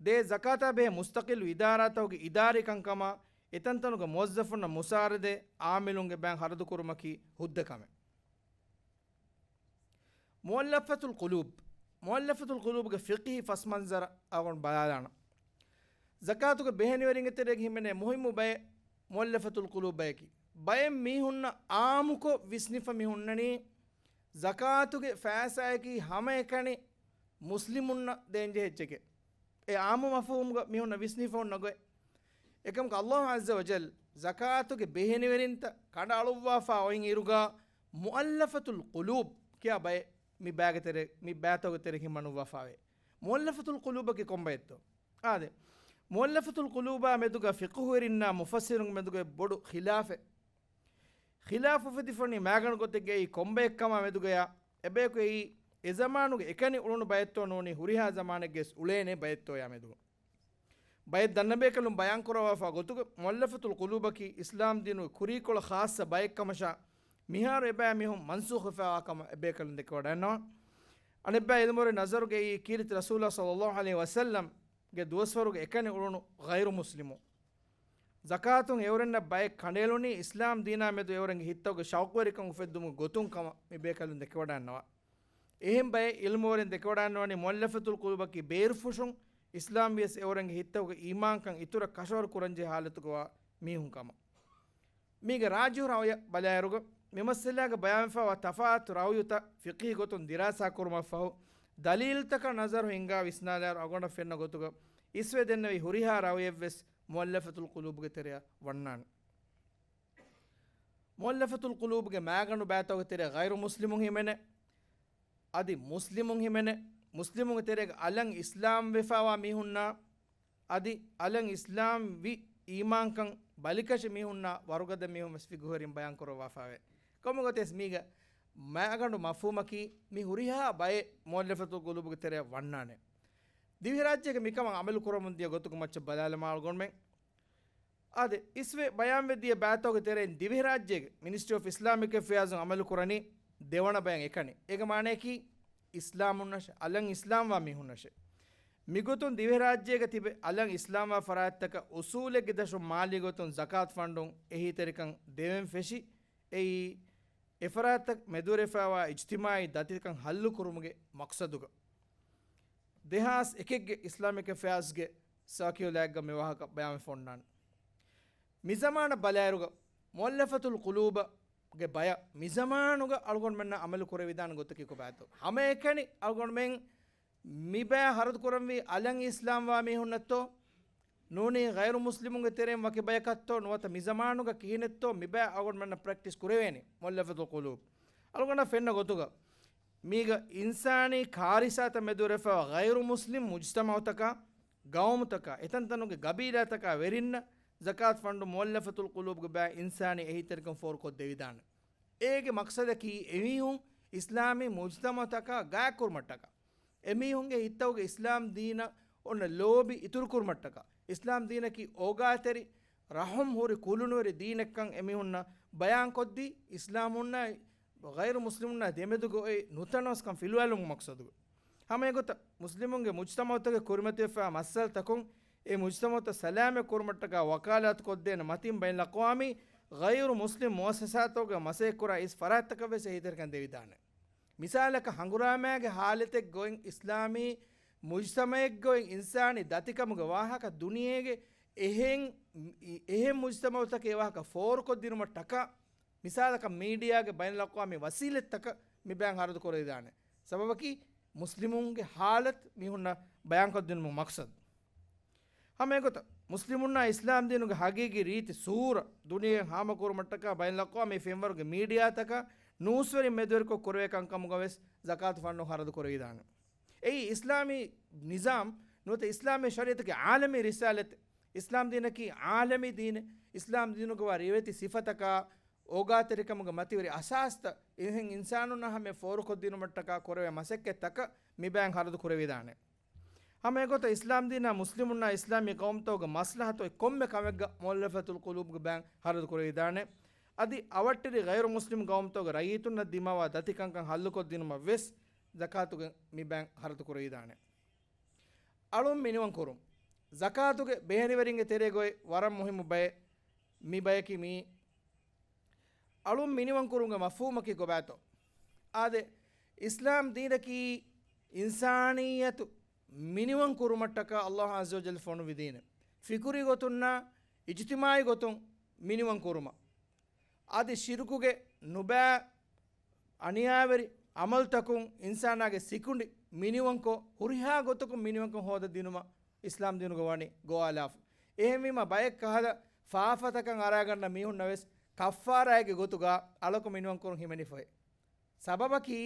ދޭ ޒަކާތާ ބެހޭ މުސްތަޤިއްލު އިދާރާތަކުގެ އިދާރީ ކަންކަމާ، އެތަންތަނުގެ މުވައްޒަފުންނަށް މުސާރަދޭ އާމިލުންގެ ބައިން ޚަރަދުކުރުމަކީ ހުއްދަ ކަމެއް. މުއައްލަފަތުލް ޤުލޫބް. މުއައްލަފަތުލް ޤުލޫބުގެ ފިޤްހީ ފަސްމަންޒަރަށް އަޅުގަނޑު ބަލާލާނަން. ޒަކާތުގެ ބެހޭނިވެރިންގެ ތެރޭގަ ހިމެނޭ މުހިއްމު ބައެއް މުއައްލަފަތުލް ޤުލޫބް ބަޔަކީ. ބައެއް މީހުންނަށް އާއްމުކޮށް ވިސްނިފަ މި ހުންނަނީ، ޒަކާތުގެ ފައިސާއަކީ ހަމައެކަނި މުސްލިމުންނަށް ދޭންޖެހޭ އެއްޗެކޭ. އެ އާއްމު މަފްހޫމުގަ މީހުންނަށް ވިސްނިފަ ހުންނަ ގޮތް. އެކަމަކު، ﷲ ޢައްޒަ ވަޖައްލަ ޒަކާތުގެ ބެހޭނިވެރިންތައް ކަނޑައަޅުއްވާފާ އޮތް އިރުގަ، މުއައްލަފަތުލް ޤުލޫބް ކިޔާ ބައެއް މި ބައިގެ ތެރެ، މި ބައިތަކުގެ ތެރެ ހިމަނުއްވާފާވޭ. މުއައްލަފަތުލް ޤުލޫބަކީ ކޮންބައެއްތޯ؟ އާދެ، މުއައްލަފަތުލް ޤުލޫބާ މެދުގަ ފިޤުހުވެރިންނާ މުފައްސިރުން މެދުގަ ބޮޑު ޚިލާފެއް. ޚިލާފު އުފެދިފަނީ މާގަނޑު ގޮތެއްގައި ކޮންބައެއްކަމާ މެދުގަޔާ، އެބަޔަކު އެއީ އެ ޒަމާނުގެ އެކަނި އުޅުނު ބައެއްތޯ ނޫނީ ހުރިހާ ޒަމާނެއްގެސް އުޅޭނެ ބައެއްތޯޔާ މެދުގަ. ބައެއް ދަންނަބޭކަލުން ބަޔާންކުރައްވާފާ ގޮތުގަ، މުއައްލަފަތުލް ޤުލޫބަކީ އިސްލާމްދީނުގެ ކުރީކޮޅަށް ޚާއްޞަ ބައެއްކަމަށާ، މިހާރު އެބައިމީހުން މަންސޫޚުވެފައިވާ ކަމަށް އެބޭކަލުން ދެކެވަޑައިގަންނަވާ. އަނެއްބައި ޢިލްމުވެރިން ނަޒަރުގައި ކީރިތި ރަސޫލާ ޞައްލަﷲ ޢަލައިހި ވަސައްލަމްގެ ދުވަސްވަރުގެ އެކަނި އުޅުނު ޣައިރު މުސްލިމު ޒަކާތުން އެއުރެންނަށް ބައެއް ކަނޑައެޅުނީ އިސްލާމް ދީނާ މެދު އެއުރެންގެ ހިތްތަކުގެ ޝައުޤުވެރިކަން އުފެއްދުމުގެ ގޮތުން ކަމަށް މި ބޭކަލުން ދެކެވަޑަންނަވާ. އެހެން ބައެއް އިލްމުވެރިން ދެކެވަޑަންނަވަނީ މުއައްލަފަތުލް ޤުލޫބަކީ ބޭރުފުށުން އިސްލާމް ވިޔަސް އެއުރެންގެ ހިތްތަކުގެ އީމާންކަން އިތުރަށް ކަށަވަރު ކުރަންޖެހޭ ހާލަތުގަވާ މީހުން ކަމަށް. މީގެ ރާޖިހު ރައުޔަށް ބަލާއިރުގަ، މިމައްސަލާގަ ބަޔާންވެފައިވާ ތަފާތު ރައުޔުތައް ފިޤްހީ ގޮތުން ދިރާސާ ކުރުމަށްފަހު، ދަލީލްތަކަށް ނަޒަރު ހިންގާ ވިސްނާލާއިރު އަޅުގަނޑަށް ފެންނަ ގޮތުގަ، އިސްވެ ދެންނެވި ހުރިހާ ރައުޔެއްވެސް މުއައްލަފަތުލް ޤުލޫބުގެ ތެރެއަށް ވަންނާނެ. މުއައްލަފަތުލް ޤުލޫބުގެ މާގަނޑު ބައިތަކުގެ ތެރޭ ޣައިރު މުސްލިމުން ހިމެނޭ، އަދި މުސްލިމުން ހިމެނޭ، މުސްލިމުންގެ ތެރޭގަ އަލަށް އިސްލާމް ވެފައިވާ މީހުންނާ، އަދި އަލަށް އިސްލާމް ވި އީމާންކަން ބަލިކަށި މީހުންނާ ވަރުގަދަ މީހުން ވެސް ފިޤުހުވެރިން ބަޔާން ކުރައްވާފައިވޭ. ކޮންމެ ގޮތެސް މީގަ މާގަނޑު މަފްހޫމަކީ މި ހުރިހާ ބައެއް މުއައްލަފަތުލް ޤުލޫބުގެ ތެރެއަށް ވަންނާނެ. ދިވެހިރާއްޖޭގަ މިކަމަށް އަމަލު ކުރަމުން ދިޔަ ގޮތުގެ މައްޗަށް ބަލާލަމާ އަޅުގަނޑުމެން އާދެ، އިސްވެ ބަޔާންވެ ދިޔަ ބައިތަކުގެ ތެރެއިން ދިވެހިރާއްޖޭގެ މިނިސްޓްރީ އޮފް އިސްލާމިކް އެފެއާޒުން އަމަލު ކުރަނީ ދެވަނަ ބަޔަށް އެކަނި. އޭގެ މާނަޔަކީ އިސްލާމުންނަށެ، އަލަށް އިސްލާމްވާ މީހުންނަށެ. މިގޮތުން ދިވެހިރާއްޖޭގަ ތިބެ އަލަށް އިސްލާމްވާ ފަރާތްތަކަށް އުސޫލެއްގެ ދަށުން މާލީ ގޮތުން ޒަކާތު ފަންޑުން އެހީތެރިކަން ދެވެން ފެށި، އެއީ އެފަރާތްތައް މެދުވެރިވެފައިވާ އިޖްތިމާޢީ ދަތިކަން ހައްލު ކުރުމުގެ މަޤްޞަދުގަ. ދެހާސް އެކެއްގެ އިސްލާމިކް އެފެއާޒްގެ ސާކިއުލާއެއްގަ މި ވާހަކަ ބަޔާންވެފަ އޮންނާނެ. މިޒަމާނަށް ބަލާއިރުގަ މުއައްލަފަތުލް ޤުލޫބުގެ ބަޔަށް މިޒަމާނުގަ އަޅުގަނޑުމެންނަށް އަމަލު ކުރެވިދާނެ ގޮތަކީ ކޮބާތޯ؟ ހަމައެކަނި އަޅުގަނޑުމެން މިބަޔަށް ހަރަދު ކުރަންވީ އަލަށް އިސްލާމްވާ މީހުންނަށްތޯ؟ ނޫނީ ޣައިރު މުސްލިމުންގެ ތެރެއިން ވަކި ބަޔަކަށްތޯ؟ ނުވަތަ މިޒަމާނުގަ ކިހިނެއްތޯ މިބަޔަށް އަޅުގަނޑުމެންނަށް ޕްރެކްޓިސް ކުރެވޭނީ މުއައްލަފަތުލް ޤުލޫބު؟ އަޅުގަނޑަށް ފެންނަ ގޮތުގަ މީގަ އިންސާނީ ކާރިސާތައް މެދުވެރިވެފައިވާ ޣައިރު މުސްލިމް މުޖްތަމަޢުތަކާ، ގައުމުތަކާ، އެތަންތަނުގެ ގަބީލާތަކާ ވެރިންނަށް ޒަކާތު ފަންޑު މުއައްލަފަތުލް ޤުލޫބުގެ ބައި އިންސާނީ އެހީތެރިކަން ފޯރުކޮށްދެވިދާނެ. އޭގެ މަޤްޞަދަކީ އެމީހުން އިސްލާމީ މުޖްތަމަޢުތަކާ ގާތްކުރުމަށްޓަކާ، އެމީހުންގެ ހިތްތަކުގެ އިސްލާމް ދީނަށް އޮންނަ ލޯބި އިތުރުކުރުމަށްޓަކާ، އިސްލާމް ދީނަކީ އޯގާތެރި، ރަޙުމް ހުރި ކުލުނުވެރި ދީނެއްކަން އެމީހުންނަށް ބަޔާންކޮށްދީ، އިސްލާމުންނާއި ޣައިރު މުސްލިމުންނާ ދެމެދުގަ އޮތް ނުތަނަވަސްކަން ފިލުވާލުމުގެ މަޤްޞަދުގަ. ހަމަ އެގޮތަށް މުސްލިމުންގެ މުޖްތަމަޢުތަކުގެ ކުރިމަތިވެފައިވާ މައްސަލަތަކުން އެ މުޖްތަމަޢުތައް ސަލާމަތް ކުރުމަށްޓަކާ ވަކާލާތު ކޮށްދޭނެ މަތިން ބައިނަލްއަޤްވާމީ ޣައިރު މުސްލިމް މުއައްސަސާތަކުގަ މަސައްކަތް ކުރާ އިސް ފަރާތްތަކަށް ވެސް އެހީތެރިކަން ދެވިދާނެ. މިސާލަކަށް، ހަނގުރާމައިގެ ހާލަތެއްގަ އޮތް އިސްލާމީ މުޖްތަމަޢެއްގަ އޮތް އިންސާނީ ދަތިކަމުގެ ވާހަކަ ދުނިޔޭގެ އެހެން، އެހެން މުޖްތަމަޢުތަކެއް ވާހަކަ ފޯރުކޮށްދިނުމަށްޓަކާ، މިސާލަކަށް، މީޑިއާގެ ބައިނަލްއަޤްވާމީ ވަސީލަތްތަކަށް މި ބަޔަން ހަރަދު ކުރެވިދާނެ. ސަބަބަކީ، މުސްލިމުންގެ ހާލަތު މީހުންނަށް ބަޔާންކޮށްދިނުމުގެ މަޤްޞަދު. ހަމަ އެގޮތަށް، މުސްލިމުންނާ އިސްލާމް ދީނުގެ ހަގީގީ ރީތި ސޫރަ ދުނިޔެ ހާމަކުރުމަށްޓަކާ ބައިނަލްއަޤްވާމީ ފެންވަރުގެ މީޑިއާތަކަށް ނޫސްވެރިން މެދުވެރިކޮށް ކުރެވޭ ކަންކަމުގަ ވެސް ޒަކާތު ފަންޑު ހަރަދު ކުރެވިދާނެ. އެއީ އިސްލާމީ ނިޒާމް ނުވަތަ އިސްލާމީ ޝަރީޢަތަކީ ޢާލަމީ ރިސާލަތެއް. އިސްލާމް ދީނަކީ ޢާލަމީ ދީނެއް. އިސްލާމް ދީނުގަވާ ރިވެތި ސިފަތަކާ، އޯގާތެރިކަމުގެ މަތިވެރި އަސާސްތައް އެހެން އިންސާނުންނަށް ހަމަ ފޯރުކޮށްދިނުމަށްޓަކާ ކުރެވޭ މަސައްކަތްތަކަށް މި ބަޔަން ހަރަދު ކުރެވިދާނެ. ހަމަ އެގޮތަށް އިސްލާމް ދީނާ މުސްލިމުންނާ އިސްލާމީ ޤައުމުތަކުގެ މަސްލަހަތު އޮތް ކޮންމެ ކަމެއްގަ މުއައްލަފަތުލް ޤުލޫބުގެ ބަޔަން ހަރަދު ކުރެވިދާނެ. އަދި އަވަށްޓެރި ޣައިރު މުސްލިމް ޤައުމުތަކުގެ ރައްޔިތުންނަށް ދިމާވާ ދަތިކަންކަން ހައްލުކޮށްދިނުމަށް ވެސް ޒަކާތުގެ މި ބަޔަން ހަރަދު ކުރެވިދާނެ. އަޅުން މިނިވަން ކުރުން. ޒަކާތުގެ ބެހެރިވެރިންގެ ތެރޭގައި ވަރަށް މުހިއްމު ބައެއް މި ބަޔަކީ މީ. އަޅުން މިނިވަން ކުރުމުގެ މަފްހޫމަކީ ކޮބާތޯ؟ އާދެ، އިސްލާމް ދީނަކީ އިންސާނިއްޔަތު މިނިވަން ކުރުމަށްޓަކާ ﷲ ޢައްޒަ ވަޖައްލަ ފޮނުވި ދީނެއް. ފިކުރީ ގޮތުންނާ، އިޖްތިމާޢީ ގޮތުން މިނިވަން ކުރުމަށް. އަދި ޝިރުކުގެ ނުބައި އަނިޔާވެރި ޢަމަލުތަކުން އިންސާނާގެ ސިކުނޑި މިނިވަންކޮށް، ހުރިހާ ގޮތަކުން މިނިވަންކަން ހޯދަދިނުމަށް އިސްލާމް ދީނުގަ ވަނީ ގޮވާލާފަ. އެހެންވީމަ، ބައެއް ކަހަލަ ފާފަތަކަށް އަރާގަންނަ މީހުންނަށް ވެސް ކައްފާރާއެއްގެ ގޮތުގަ އަޅަކު މިނިވަންކުރުން ހިމެނިފައި. ސަބަބަކީ،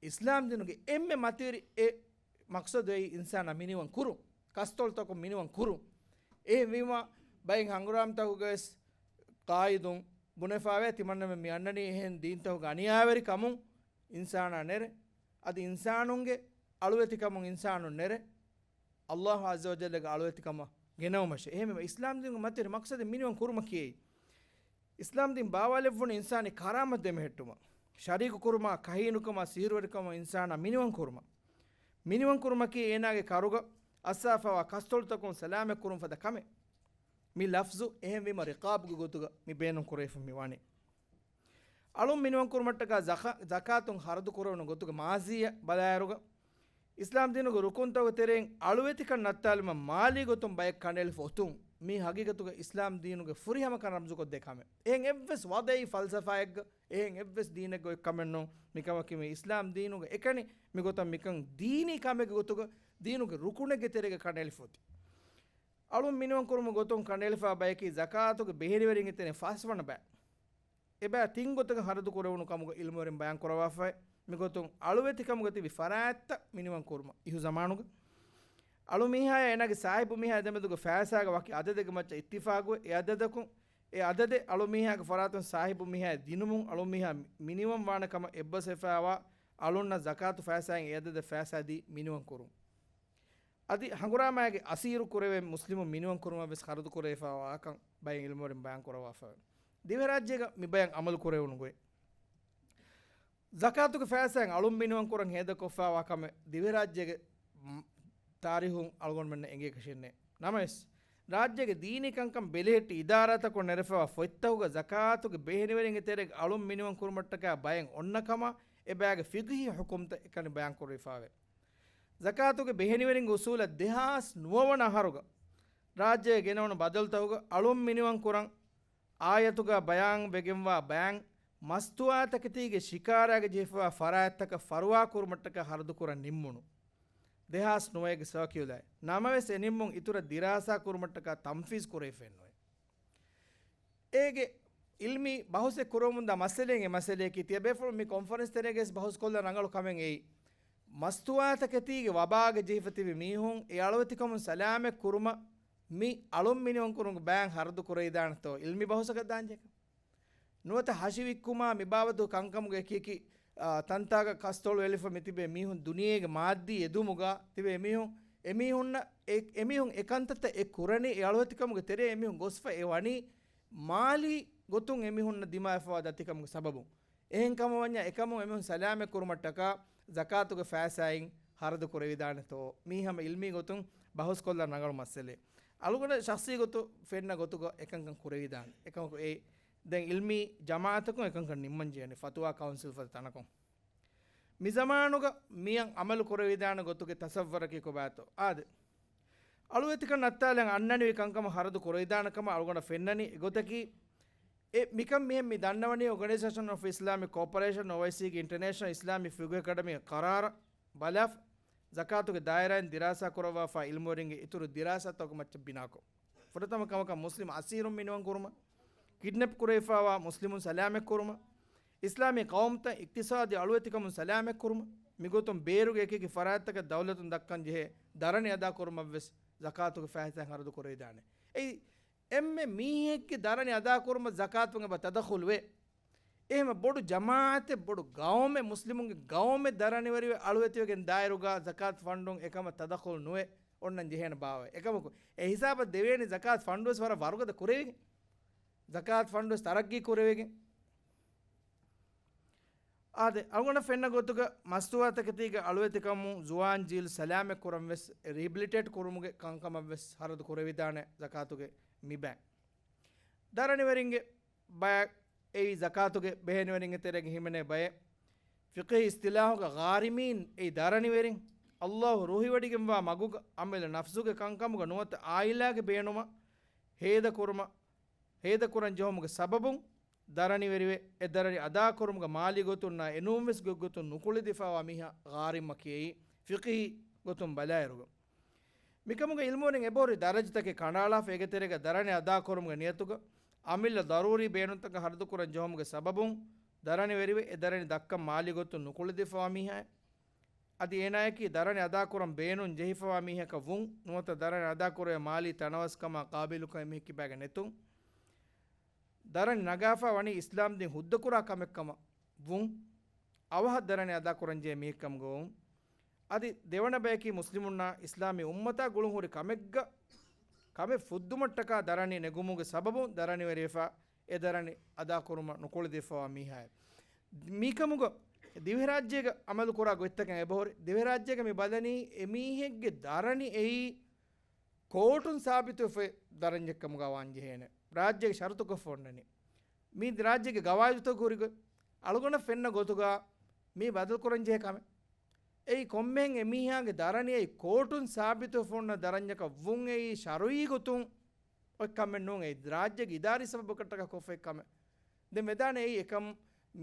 އިސްލާމް ދީނުގެ އެންމެ މަތިވެރި އެއް މަޤްޞަދު އެއީ އިންސާނާ މިނިވަން ކުރުން، ކަސްތޮޅުތަކުން މިނިވަން ކުރުން. އެހެންވީމަ، ބައެއް ހަނގުރާމަތަކުގަވެސް ޤާއިދުން ބުނެފައިވޭ، ތިމަންނަމެން މި އަންނަނީ އެހެން ދީންތަކުގެ އަނިޔާވެރިކަމުން އިންސާނާ ނެރެ، އަދި އިންސާނުންގެ އަޅުވެތިކަމުން އިންސާނުން ނެރެ، ﷲ ޢައްޒަ ވަޖައްލަގެ އަޅުވެތިކަމަށް ގެނައުމަށޭ. އެހެންވީމަ، އިސްލާމް ދީނުގެ މަތިވެރި މަޤްޞަދެއް މިނިވަން ކުރުމަކީ އެއީ. އިސްލާމް ދީން ބާވާލެއްވުނީ އިންސާނީ ކަރާމަތް ދެމެހެއްޓުމަށް، ޝަރީކު ކުރުމާ، ކަހީނުކަމާ، ސިހުރުވެރިކަމާ އިންސާނާ މިނިވަން ކުރުމަށް. މިނިވަން ކުރުމަކީ އޭނާގެ ކަރުގަ އައްސާފައިވާ ކަސްތޮޅުތަކުން ސަލާމަތް ކުރުން ފަދަ ކަމެއް. މި ލަފްޒު އެހެންވީމަ ރިޤާބުގެ ގޮތުގަ މި ބޭނުން ކުރެވިފަ މި ވަނީ. އަޅުން މިނިވަން ކުރުމަށްޓަކާ ޒަކާ-، ޒަކާތުން ހަރަދު ކުރެވުނު ގޮތުގެ މާޒީއަށް ބަލާއިރުގަ، އިސްލާމް ދީނުގެ ރުކުންތަކުގެ ތެރެއިން އަޅުވެތިކަން ނައްތާލުމަށް މާލީ ގޮތުން ބައެއް ކަނޑައެޅިފަ އޮތުން، މީ ހަގީގަތުގަ އިސްލާމް ދީނުގެ ފުރިހަމަކަން ރަމްޒުކޮށްދޭ ކަމެއް. އެހެން އެއްވެސް ވަޟަޢީ ފަލްސަފާއެއްގަ، އެހެން އެއްވެސް ދީނެއްގަ އޮތް ކަމެއް ނޫން. މިކަމަކީ މި އިސްލާމް ދީނުގެ އެކަނި މިގޮތަށް މިކަން ދީނީ ކަމެއްގެ ގޮތުގަ ދީނުގެ ރުކުނެއްގެ ތެރޭގަ ކަނޑައެޅިފަ އޮތީ. އަޅުން މިނިވަން ކުރުމުގެ ގޮތުން ކަނޑައެޅިފާ ބަޔަކީ ޒަކާތުގެ ބެހެނިވެރިންގެ ތެރެއިން ފަސްވަނަ ބައެއް. އެބައި ތިން ގޮތަކަށް ހަރަދު ކުރެވުނު ކަމުގަ އިލްމުވެރިން ބަޔާން ކުރައްވާފައި. މިގޮތުން އަޅުވެތިކަމުގަ ތިބި ފަރާތްތައް މިނިވަން ކުރުމަށް. އިހު ޒަމާނުގަ އަޅު މީހާޔާ އޭނާގެ ސާހިބު މީހާ ދެމެދުގެ ފައިސާގެ ވަކި އަދަދެއްގެ މައްޗަށް އިއްތިފާގުވެ، އެ އަދަދަކުން އެ އަދަދެއް އަޅު މީހާގެ ފަރާތުން ސާހިބު މީހާޔަށް ދިނުމުން އަޅު މީހާ މިނިވަން ވާނެ ކަމަށް އެއްބަސްވެފައިވާ އަޅުންނަށް ޒަކާތު ފައިސާއިން އެ އަދަދަށް ފައިސާ ދީ މިނިވަން ކުރުން. އަދި ހަނގުރާމައިގެ އަސީރު ކުރެވޭ މުސްލިމުން މިނިވަން ކުރުމަށް ވެސް ހަރަދު ކުރެވިފައިވާކަން ބައެއް އިލްމުވެރިން ބަޔާން ކުރައްވާފައިވޭ. ދިވެހިރާއްޖޭގަ މި ބަޔަން އަމަލު ކުރެވުނު ގޮތް. ޒަކާތުގެ ފައިސާއިން އަޅުން މިނިވަން ކުރަން ހޭދަކޮށްފައިވާ ކަމެއް ދިވެހިރާއްޖޭގެ މް-، ތާރީހުން އަޅުގަނޑުމެންނަށް އެނގޭކަށެއް ނެތް. ނަމަވެސް، ރާއްޖޭގެ ދީނީ ކަންކަން ބެލެހެއްޓި އިދާރާތަކުން ނެރެފައިވާ ފޮތްތަކުގަ ޒަކާތުގެ ބެހެނިވެރިންގެ ތެރޭގަ އަޅުން މިނިވަން ކުރުމަށްޓަކާ ބައެއް އޮންނަ ކަމަށް އެބައިގެ ފިޤްހީ ޙުކުމްތައް އެކަނި ބަޔާން ކުރެވިފައިވޭ. ޒަކާތުގެ ބެހެނިވެރިންގެ އުސޫލަށް ދެހާސް ނުވަ ވަނަ އަހަރުގަ ރާއްޖޭގަ ގެނައުނު ބަދަލުތަކުގަ އަޅުން މިނިވަން ކުރަން އާޔަތުގަ ބަޔާން ވެގެންވާ ބަޔަން މަސްތުވާތަކެތީގެ ޝިކާރާގަ ޖެހިފައިވާ ފަރާތްތަކަށް ފަރުވާ ކުރުމަށްޓަކާ ހަރަދު ކުރަން ނިންމުނު. ދެހާސް ނުވައެއްގެ ސަރކިއުލާއެއް. ނަމަވެސް އެ ނިންމުން އިތުރަށް ދިރާސާ ކުރުމަށްޓަކާ ތަންފީޒް ކުރެވިފައެއް ނުވޭ. އޭގެ އިލްމީ ބަހުސެއް ކުރަމުންދާ މައްސަލައިން އެއް މައްސަލައަކީ، ތިޔަބޭފުޅުން މި ކޮންފަރެންސް ތެރޭގައި ވެސް ބަހުސް ކޮށްލާ ރަނގަޅު ކަމެއް އެއީ، މަސްތުވާތަކެތީގެ ވަބާގަ ޖެހިފަ ތިބި މީހުން އެ އަޅުވެތިކަމުން ސަލާމަތް ކުރުމަށް މި އަޅުން މިނިވަން ކުރުމުގެ ބަޔަން ހަރަދު ކުރެވިދާނެތޯ އިލްމީ ބަހުސަކަށް ދާންޖެހޭ. ނުވަތަ ހަށި ވިއްކުމާ މި ބާވަތު ކަންކަމުގެ އެކި އެކި، އާ، ތަންތާގަ ކަސްތޮޅު އެޅިފަ މިތިބޭ މީހުން ދުނިޔޭގެ މާއްދީ އެދުމުގަ ތިބޭ މީހުން، އެމީހުންނަށް އެ، އެމީހުން އެ ކަންތައްތައް އެ ކުރަނީ އެ އަޅުވެތިކަމުގެ ތެރޭ އެމީހުން ގޮސްފަ އެ ވަނީ މާލީ ގޮތުން އެމީހުންނަށް ދިމާވެފަވާ ދަތިކަމުގެ ސަބަބުން. އެހެން ކަމަށް ވަންޏާ އެކަމުން އެމީހުން ސަލާމަތް ކުރުމަށްޓަކާ ޒަކާތުގެ ފައިސާއިން ހަރަދު ކުރެވިދާނެތޯ؟ މީ ހަމަ އިލްމީ ގޮތުން ބަހުސް ކޮށްލަން ރަނގަޅު މައްސަލައެއް. އަޅުގަނޑަށް ޝަޚްސީ ގޮތުން ފެންނަ ގޮތުގަ އެކަންކަން ކުރެވިދާނެ. އެކަމަކު އެ ދެން އިލްމީ ޖަމާއަތަކުން އެކަންކަން ނިންމަން ޖެހޭނެ ފަތުވާ ކައުންސިލް ފަދަ ތަނަކުން. މި ޒަމާނުގަ މިއަށް އަމަލު ކުރެވިދާނެ ގޮތުގެ ތަސައްވަރަކީ ކޮބާތޯ؟ އާދެ، އަޅުވެތިކަން ނައްތާލަން އަންނަނިވި ކަންކަމަށް ހަރަދު ކުރެވިދާނެ ކަމަށް އަޅުގަނޑަށް ފެންނަނީ އެގޮތަކީ، އެ މިކަން މިހެން މި ދަންނަވަނީ Organization of Islamic Cooperation, އޯއައިސީގެ އިންޓަރނޭޝަނަލް އިސްލާމީ ފިޤުހު އެކަޑަމީގެ ޤަރާރަށް ބަލާފަ، ޒަކާތުގެ ދާއިރާއިން ދިރާސާ ކުރައްވާފަ އިލްމުވެރިންގެ އިތުރު ދިރާސާތަކުގެ މައްޗަށް ބިނާކޮށް. ފުރަތަމަ ކަމަކަށް މުސްލިމް އަސީރުން މިނިވަން ކުރުމަށް، ކިޑްނެޕް ކުރެވިފައިވާ މުސްލިމުން ސަލާމަތް ކުރުމަށް، އިސްލާމީ ޤައުމުތައް އިޤްތިޞާދީ އަޅުވެތިކަމުން ސަލާމަތް ކުރުމަށް، މިގޮތުން ބޭރުގެ އެކިއެކި ފަރާތްތަކަށް ދައުލަތުން ދައްކަން ޖެހޭ ދަރަނި އަދާކުރުމަށްވެސް ޒަކާތުގެ ފައިސާއިން ހަރަދު ކުރެވިދާނެ. އެއީ، އެންމެ މީހެއްގެ ދަރަނި އަދާކުރުމަށް ޒަކާތުން އެބަ ތަދަޚުލުވޭ. އެހެން ބޮޑު ޖަމާޢަތެއް، ބޮޑު ގައުމެއް، މުސްލިމުންގެ ގައުމެއް ދަރަނިވެރިވެ އަޅުވެތިވެގެން ދާއިރުގަ ޒަކާތު ފަންޑުން އެކަމަށް ތަދަޚުލު ނުވެ އޮންނަން ޖެހޭނެ ބާވައި. އެކަމަކު، އެ ހިސާބަށް ދެވޭނެ ޒަކާތު ފަންޑުވެސް ވަރަށް ވަރުގަދަ ކުރެވިގެން، ޒަކާތު ފަންޑުވެސް ތަރައްގީ ކުރެވިގެން. އާދެ، އަޅުގަނޑަށް ފެންނަ ގޮތުގަ މަސްތުވާތަކެތީގެ އަޅުވެތިކަމުން ޒުވާން ޖީލް ސަލާމަތް ކުރަން ވެސް، ރިހެބިލިޓޭޓް ކުރުމުގެ ކަންކަމަށް ވެސް ހަރަދު ކުރެވިދާނެ ޒަކާތުގެ މި ބައި. ދަރަނިވެރިންގެ ބައެއް އެއީ ޒަކާތުގެ ބެހެނިވެރިންގެ ތެރޭގަ ހިމެނޭ ބައެއް. ފިޤްހީ އިޞްޠިލާޙުގަ ޣާރިމީން އެއީ ދަރަނިވެރިން. ﷲ ރުހިވޮޑިގެންވާ މަގުގަ އަމިއްލަ ނަފްސުގެ ކަންކަމުގަ ނުވަތަ ޢާއިލާގެ ބޭނުމަށް ހޭދަކުރުމަށް، ހޭދަކުރަން ޖެހުމުގެ ސަބަބުން ދަރަނިވެރިވެ، އެ ދަރަނި އަދާކުރުމުގެ މާލީ ގޮތުންނާ އެނޫންވެސް ގޮތްގޮތުން ނުކުޅެދިފައިވާ މީހާ ޣާރިމަކީ އެއީ ފިޤްހީ ގޮތުން ބަލާއިރުގަ. މިކަމުގެ އިލްމުވެރިން އެބަހުރި ދަރަޖަތަކެއް ކަނޑައަޅާފަ އޭގެ ތެރޭގަ ދަރަނި އަދާކުރުމުގެ ނިޔަތުގަ އަމިއްލަ ޟަރޫރީ ބޭނުންތަކަށް ހަރަދުކުރަން ޖެހުމުގެ ސަބަބުން ދަރަނިވެރިވެ، އެ ދަރަނި ދައްކަން މާލީ ގޮތުން ނުކުޅެދިފައިވާ މީހާއެއް. އަދި އޭނާޔަކީ ދަރަނި އަދާކުރަން ބޭނުން ޖެހިފައިވާ މީހަކަށް ވުން، ނުވަތަ ދަރަނި އަދާކުރެވޭ މާލީ ތަނަވަސްކަމާ ޤާބިލުކަން އެމީހެއް ކިބާގަ ނެތުން. ދަރަނި ނަގާފަ ވަނީ އިސްލާމްދީން ހުއްދަކުރާ ކަމެއްކަމަށް ވުން، އަވަހަށް ދަރަނި އަދާކުރަންޖެހޭ މީހެއްކަމުގަ ވުން. އަދި ދެވަނަ ބަޔަކީ މުސްލިމުންނާ އިސްލާމީ އުއްމަތާ ގުޅުންހުރި ކަމެއްގަ، ކަމެއް ފުއްދުމަށްޓަކާ ދަރަނި ނެގުމުގެ ސަބަބުން ދަރަނިވެރިވެފަ، އެ ދަރަނި އަދާކުރުމަށް ނުކުޅެދިފަވާ މީހާއެއް. މިކަމުގަ ދިވެހިރާއްޖޭގަ އަމަލުކުރާ ގޮތްތަކެއް އެބަހުރި. ދިވެހިރާއްޖޭގަ މި ބަލަނީ އެމީހެއްގެ ދަރަނި އެއީ ކޯޓުން ސާބިތުވެފައި ދަރަންޏެއްކަމުގަ ވާން ޖެހޭނެ. ރާއްޖޭގެ ޝަރުތުކޮށްފަ އޮންނަނީ. މީ ރާއްޖޭގެ ގަވާއިދުތަކުގެ ހުރިގޮތް. އަޅުގަނޑަށް ފެންނަ ގޮތުގަ މީ ބަދަލުކުރަން ޖެހޭ ކަމެއް. އެއީ ކޮންމެހެން އެމީހާގެ ދަރަނި އެއީ ކޯޓުން ސާބިތުވެފަ އޮންނަ ދަރަންޏަކަށް ވުން އެއީ ޝަރުއީ ގޮތުން އޮތް ކަމެއް ނޫން. އެއީ ރާއްޖޭގެ އިދާރީ ސަބަބަކަށްޓަކާ ކޮށްފަ އޮތް ކަމެއް. ދެން ވެދާނެ އެއީ އެކަމް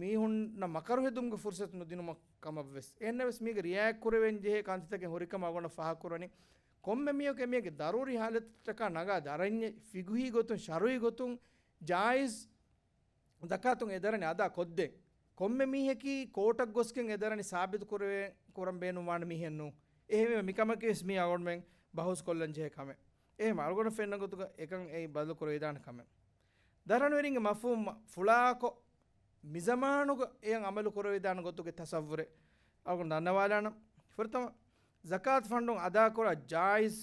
މީހުންނަށް މަކަރު ހެދުމުގެ ފުރުސަތު ނުދިނުމަށް ކަމަށްވެސް. އެހެންނަމަވެސް މީގެ ރިއާޔަތް ކުރެވެން ޖެހޭ ކަންތައްތަކެއް ހުރިކަމަށް އަޅުގަނޑަށް ފާހަގަކުރަނީ. ކޮންމެ މީހަކު އެމީހެއްގެ ދަރޫރީ ހާލަތަށްޓަކާ ނަގާ ދަރަންޏެއް ފިގުހީ ގޮތުން ޝަރުއީ ގޮތުން ޖާއިޒް ޒަކާތުން އެ ދަރަނި އަދާ ކޮށްދޭ. ކޮންމެ މީހަކީ ކޯޓަށް ގޮސްގެން އެ ދަރަނި ސާބިތު ކުރެވޭ، ކުރަން ބޭނުންވާނެ މީހެއް ނޫން. އެހެންވީމަ މިކަމަކީވެސް މީ އަޅުގަނޑުމެން ބަހުސް ކޮށްލަން ޖެހޭ ކަމެއް. އެހެން އަޅުގަނޑަށް ފެންނަ ގޮތުގަ އެކަން އެއީ ބަދަލު ކުރެވިދާނެ ކަމެއް. ދަރަނިވެރިންގެ މަފްހޫމް ފުޅާކޮށް، މިޒަމާނުގަ އެޔަށް އަމަލު ކުރެވިދާނެ ގޮތުގެ ތަސައްވުރެއް އަޅުގަނޑު ދަންނަވާލާނަން. ފުރަތަމަ، ޒަކާތު ފަންޑުން އަދާކުރާ ޖާއިޒް،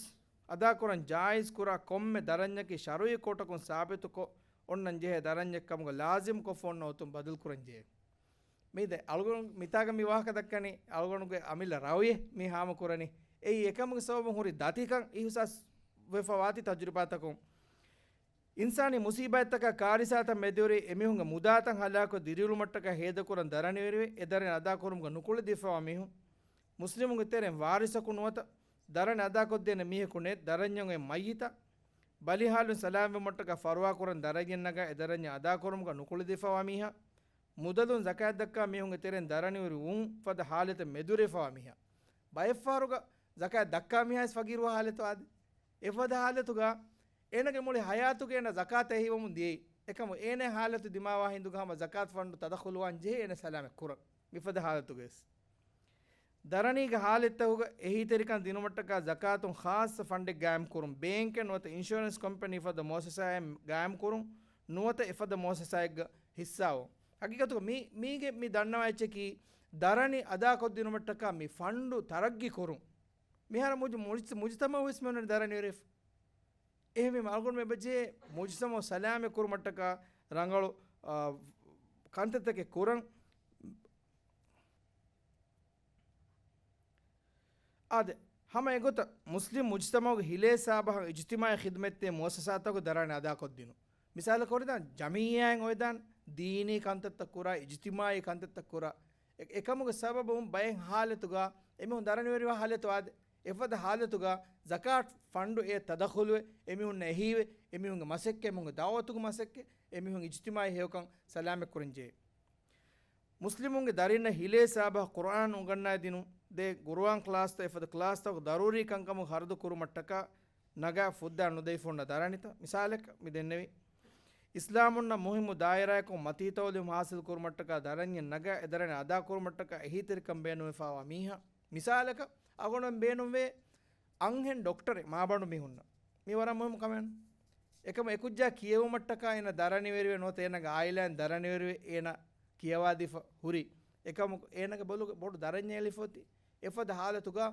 އަދާކުރަން ޖާއިޒް ކުރާ ކޮންމެ ދަރަންޏަކީ ޝަރުއީ ކޯޓަކުން ސާބިތުކޮށް އޮންނަން ޖެހޭ ދަރަންޏެއް ކަމުގަ ލާޒިމް ކޮށްފަ އޮންނަ އޮތުން ބަދަލުކުރަން ޖެހޭ. މީ ދެ އަޅުގަނޑު މިތާގަ މި ވާހަކަ ދައްކަނީ އަޅުގަނޑުގެ އަމިއްލަ ރައުޔެއް މި ހާމަކުރަނީ. އެއީ އެކަމުގެ ސަބަބުން ހުރި ދަތިކަން އިހުސާސް ވެފަ ވާތީ ތަޖުރިބާތަކުން. އިންސާނީ މުސީބާތްތަކާ ކާރިސާތައް މެދުވެރި އެމީހުންގެ މުދާތައް ހަލާކު ދިރިއުޅުމަށްޓަކާ ހޭދަކުރަން ދަރަނިވެރިވެ، އެ ދަރަނި އަދާކުރުމުގަ ނުކުޅެދިފަވާ މީހުން. މުސްލިމުންގެ ތެރެއިން ވާރިސަކު ނުވަތަ ދަރަނި އަދާކޮށްދޭނެ މީހަކު ނެތް، ދަރަންޏަށް އޮތް މައްޔިތަށް ބަލިހާލުން ސަލާމަތްވުމަށްޓަކާ ފަރުވާކުރަން ދަރަންޏެއް ނަގާ އެ ދަރަންޏަށް އަދާކުރުމުގަ ނުކުޅެދިފަވާ މީހާ. މުދަލުން ޒަކާތް ދައްކާ މީހުންގެ ތެރެއިން ދަރަނިވެރި ވުން ފަދަ ހާލަތެއް މެދުވެރިވެފަވާ މީހާ. ބައެއްފަހަރުގަ ޒަކާތް ދައްކާ މީހާވެސް ފަގީރުވާ ހާލަތު އާދެ. އެފަދަ ހާލަތުގަ އޭނަގެ މުޅި ހަޔާތުގަ އޭނަ ޒަކާތަށް އެހީވަމުން ދިޔައީ. އެކަމު އޭނަ ހާލަތު ދިމާވާ ހިނދުގަ ހަމަ ޒަކާތު ފަންޑު ތަދަޚުލުވާން ޖެހޭ އޭނަ ސަލާމަތް ކުރަން. މިފަދަ ހާލަތުގައިވެސް. ދަރަނީގެ ހާލަތްތަކުގަ އެހީތެރިކަން ދިނުމަށްޓަކާ ޒަކާތުން ޚާއްޞަ ފަންޑެއް ގާއިމްކުރުން، ބޭންކެއް ނުވަތަ އިންޝުއަރެންސް ކޮމްޕެނީ ފަދަ މުއައްސަސާއެއް ގާއިމްކުރުން، ނުވަތަ އެފަދަ މުއައްސަސާއެއްގަ ހިއްސާވުން. ހަގީގަތުގަ މީ، މީގެ މި ދަންނަވާ އެއްޗަކީ، ދަރަނި އަދާކޮށްދިނުމަށްޓަކާ މި ފަންޑު ތަރައްގީ ކުރުން. މިހާރު މުޖު-، މުޖް-، މުޖުތަމައުވެސް މި އޮންނަނީ ދަރަނިވެރިވެފަ. އެހެންވީމަ އަޅުގަނޑުމެން އެބަޖެހޭ މުޖުތަމައު ސަލާމަތް ކުރުމަށްޓަކާ ރަނގަޅު، އާ، ކަންތައްތަކެއް ކުރަން. އާދެ، ހަމަ އެގޮތަށް މުސްލިމް މުޖުތަމައުގެ ހިލޭ ސާބަހަށް އިޖުތިމާޢީ ޚިދުމަތްދޭ މުއައްސަސާތަކުގެ ދަރަނި އަދާކޮށްދިނުން. މިސާލަކަށް އޮވެދާނެ ޖަމިއްޔާއިން އޮވެދާނެ ދީނީ ކަންތައްތައް ކުރާ، އިޖުތިމާޢީ ކަންތައްތައް ކުރާ. އެ-، އެކަމުގެ ސަބަބުން ބައެއް ހާލަތުގަ އެމީހުން ދަރަނިވެރިވާ ހާލަތު އާދެ. އެފަދަ ހާލަތުގަ ޒަކާތް ފަންޑު އެ ތަދަޚުލުވެ، އެމީހުންނަށް އެހީވެ، އެމީހުންގެ މަސައްކަތް، އެމީހުންގެ ދައުވަތުގެ މަސައްކަތް، އެމީހުން އިޖުތިމާޢީ ހެޔޮކަން ސަލާމަތްކުރަން ޖެހޭ. މުސްލިމުންގެ ދަރިންނަށް ހިލޭ ސާބަހަށް ޤުރުއާން އުނގަންނާ ދިނުން ދޭ ޤުރުއާން ކްލާސްތައް އެފަދަ ކްލާސްތަކު ދަރޫރީ ކަންކަމުގެ ހަރަދު ކުރުމަށްޓަކާ ނަގާ ފުއްދާ ނުދެވިފަ އޮންނަ ދަރަނިތައް. މިސާލަކަށް މި ދެންނެވި، އިސްލާމުންނަށް މުހިއްމު ދާއިރާއަކުން މަތީ ތައުލީމު ހާސިލް ކުރުމަށްޓަކާ ދަރަންޏެއް ނަގާ އެ ދަރަނި އަދާ ކުރުމަށްޓަކާ އެހީތެރިކަން ބޭނުންވެފަވާ މީހާ. މިސާލަކަށް އަޅުގަނޑުމެން ބޭނުންވޭ އަންހެން ޑޮކްޓަރެއް މާބަނޑު މީހުންނަށް. މި ވަރަށް މުހިއްމު ކަމެއް. އެކަމު އެކުއްޖާ ކިޔެވުމަށްޓަކާ އޭނަ ދަރަނިވެރިވެ ނުވަތަ އޭނަގެ އާއިލާއިން ދަރަނިވެރިވެ އޭނަ ކިޔަވާދީފަ ހުރި. އެކަމު އޭނަގެ ބޮލުގަ ބޮޑު ދަރަންޏެއް އެޅިފަ އޮތީ. އެފަދަ ހާލަތުގަ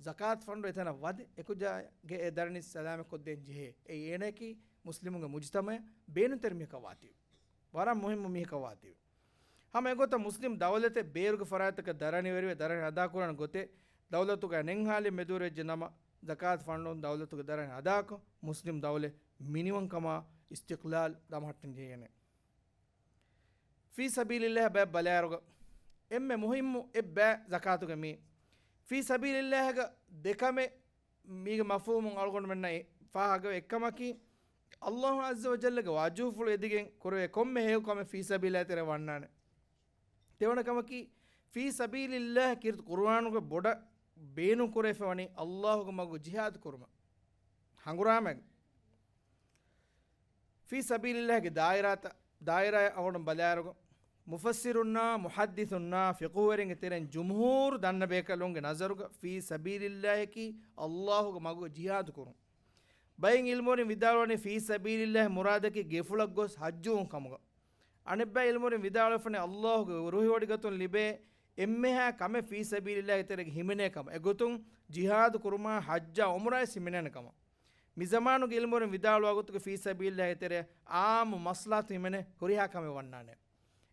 ޒަކާތު ފަންޑު އެތަނަށް ވަދެ އެކުއްޖާގެ އެ ދަރަނި ސަލާމަތްކޮށްދޭން ޖެހޭ. އެއީ އޭނައަކީ މުސްލިމުންގެ މުޖުތަމައަށް ބޭނުންތެރި މީހަކަށް ވާތީވެ. ވަރަށް މުހިއްމު މީހަކަށް ވާތީވެ. ހަމަ އެގޮތަށް މުސްލިމް ދައުލަތެއް ބޭރުގެ ފަރާތްތަކަށް ދަރަނިވެރިވެ ދަރަނި އަދާކުރާނެ ގޮތެއް ދައުލަތުގައި ނެތް ހާލެއް މެދުވެރިވެއްޖެ ނަމަ، ޒަކާތު ފަންޑުން ދައުލަތުގެ ދަރަނި އަދާކޮށް، މުސްލިމް ދައުލަތް މިނިވަންކަމާ އިސްތިޤްލާލް ދަމަހައްޓަން ޖެހޭނެ. ފީ ސަބީލިއްލާހި ބައެއް ބަލާއިރުގަ އެންމެ މުހިއްމު އެއްބައި ޒަކާތުގެ މީ. ފީ ސަބީލިއްލާހިގަ ދެކަމެއް މީގެ މަފްހޫމުން އަޅުގަނޑުމެންނަށް ފާހަގަވެ އެއްކަމަކީ، އައްލާހު ޢައްޒަ ވަޖައްލަގެ ވާޖިބުފުޅު އެދިގެން ކުރެވޭ ކޮންމެ ހެޔޮ ކަމެއް ފީ ސަބީލާ ތެރެ ވަންނާނެ. ތެވަނަ ކަމަކީ، ފީ ސަބީލިއްލާހް ކީރިތި ޤުރުއާނުގަ ބޮޑަށް ބޭނުން ކުރެވިފަވަނީ އައްލާހުގެ މަގު ޖިހާދު ކުރުމަށް. ހަނގުރާމައިގެ ފީ ސަބީލިއްލާހްގެ ދާއިރާތައް، ދާއިރާއަށް އަޅުގަނޑު ބަލާއިރުގަ، މުފައްސިރުންނާ، މުޙައްދިޘުންނާ، ފިޤުހުވެރިންގެ ތެރެއިން ޖުމްހޫރު ދަންނަ ބޭކަލުންގެ ނަޒަރުގަ ފީ ސަބީލިއްލާހަކީ އައްލާހުގެ މަގުގަ ޖިހާދު ކުރުން. ބައެއް ޢިލްމުވެރިން ވިދާޅުވަނީ ފީ ސަބީލިއްލާހި މުރާދަކީ ގެފުޅަށް ގޮސް ޙައްޖުވުން ކަމުގަ. އަނެއްބައި ޢިލްމުވެރިން ވިދާޅުވެފަނީ އައްލާހުގެ ރުހިވޮޑިގަތުން ލިބޭ އެންމެހާ ކަމެއް ފީ ސަބީލިއްލާހި ތެރޭގަ ހިމެނޭ ކަމަށް. އެގޮތުން ޖިހާދު ކުރުމާ ޙައްޖާ ޢުމްރާވެސް ހިމެނޭނެ ކަމަށް. މި ޒަމާނުގެ ޢިލްމުވެރިން ވިދާޅުވާ ގޮތުގަ ފީ ސަބީލިއްލާހި ތެރޭ ޢާއްމު މަޞްލަޙަތު ހިމެނޭ ހުރިހާ ކަމެއް ވަންނާނެ.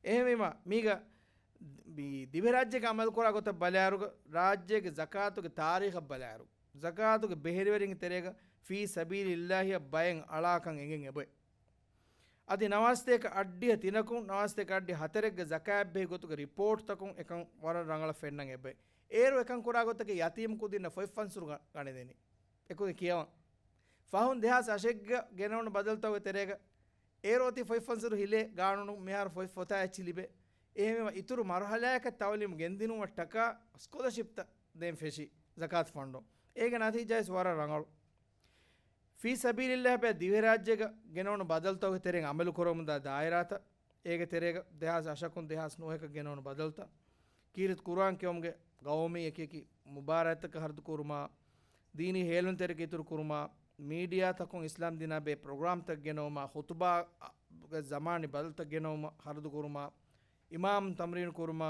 އެހެންވީމަ، މީގަ މި ދިވެހިރާއްޖޭގަ ޢަމަލުކުރާ ގޮތަށް ބަލާއިރުގަ، ރާއްޖޭގެ ޒަކާތުގެ ތާރީޚަށް ބަލާއިރު، ޒަކާތުގެ ބެހެރިވެރިންގެ ތެރޭގަ ފީ ސަބީލިއްލާހިއަށް ބައެއް އަޅާކަން އެނގެން އެބައި. އަދި ނަވާސްތޭކަ އައްޑިހަ ތިނަކުން ނަވާސްތޭކަ އައްޑިހަ ހަތަރެއްގެ ޒަކާތް ބެހި ގޮތުގެ ރިޕޯޓްތަކުން އެކަން ވަރަށް ރަނގަޅަށް ފެންނަން އެބައި. އޭރު އެކަން ކުރާ ގޮތަކީ ޔަތީމް ކުދިންނަށް ފޮތް ފަންސުރު ގަ-، ގަނެދެނީ. އެކުދިން ކިޔަވަން. ފަހުން ދެހާސް އަށެއްގަ ގެނައުނު ބަދަލުތަކުގެ ތެރޭގަ އޭރު އޮތީ ފޮތް ފަންސުރު ހިލޭ ގާނޫނު މިހާރު ފޮތް ފޮތާ އެއްޗި ލިބޭ. އެހެންވީމަ އިތުރު މަރުހަލާއަކަށް ތައުލީމު ގެންދިނުމަށްޓަކާ ސްކޮލަޝިޕްތައް ދޭން ފެށީ ޒަކާތު ފަންޑުން. އޭގެ ނަތީޖާވެސް ވަރަށް ރަނގަޅު. ފީ ސަބީލިއްލާހި ބައި ދިވެހިރާއްޖޭގަ ގެނައުނު ބަދަލުތަކުގެ ތެރެއިން އަމަލު ކުރަމުންދާ ދާއިރާތައް، އޭގެ ތެރޭގަ ދެހާސް އަށަކުން ދެހާސް ނުވައަކަށް ގެނައުނު ބަދަލުތައް، ކީރިތި ޤުރުއާން ކިޔުމުގެ ގައުމީ އެކިއެކި މުބާރާތްތަކަށް ހަރަދު ކުރުމާ، ދީނީ ހޭލުންތެރިކަ އިތުރު ކުރުމާ، މީޑިއާތަކުން އިސްލާމް ދީނާ ބެހޭ ޕްރޮގްރާމްތައް ގެނައުމާ، ޚުތުބާގެ ޒަމާނީ ބަދަލުތައް ގެނައުމަށް ހަރަދު ކުރުމާ، އިމާމުން ތަމްރީނު ކުރުމާ،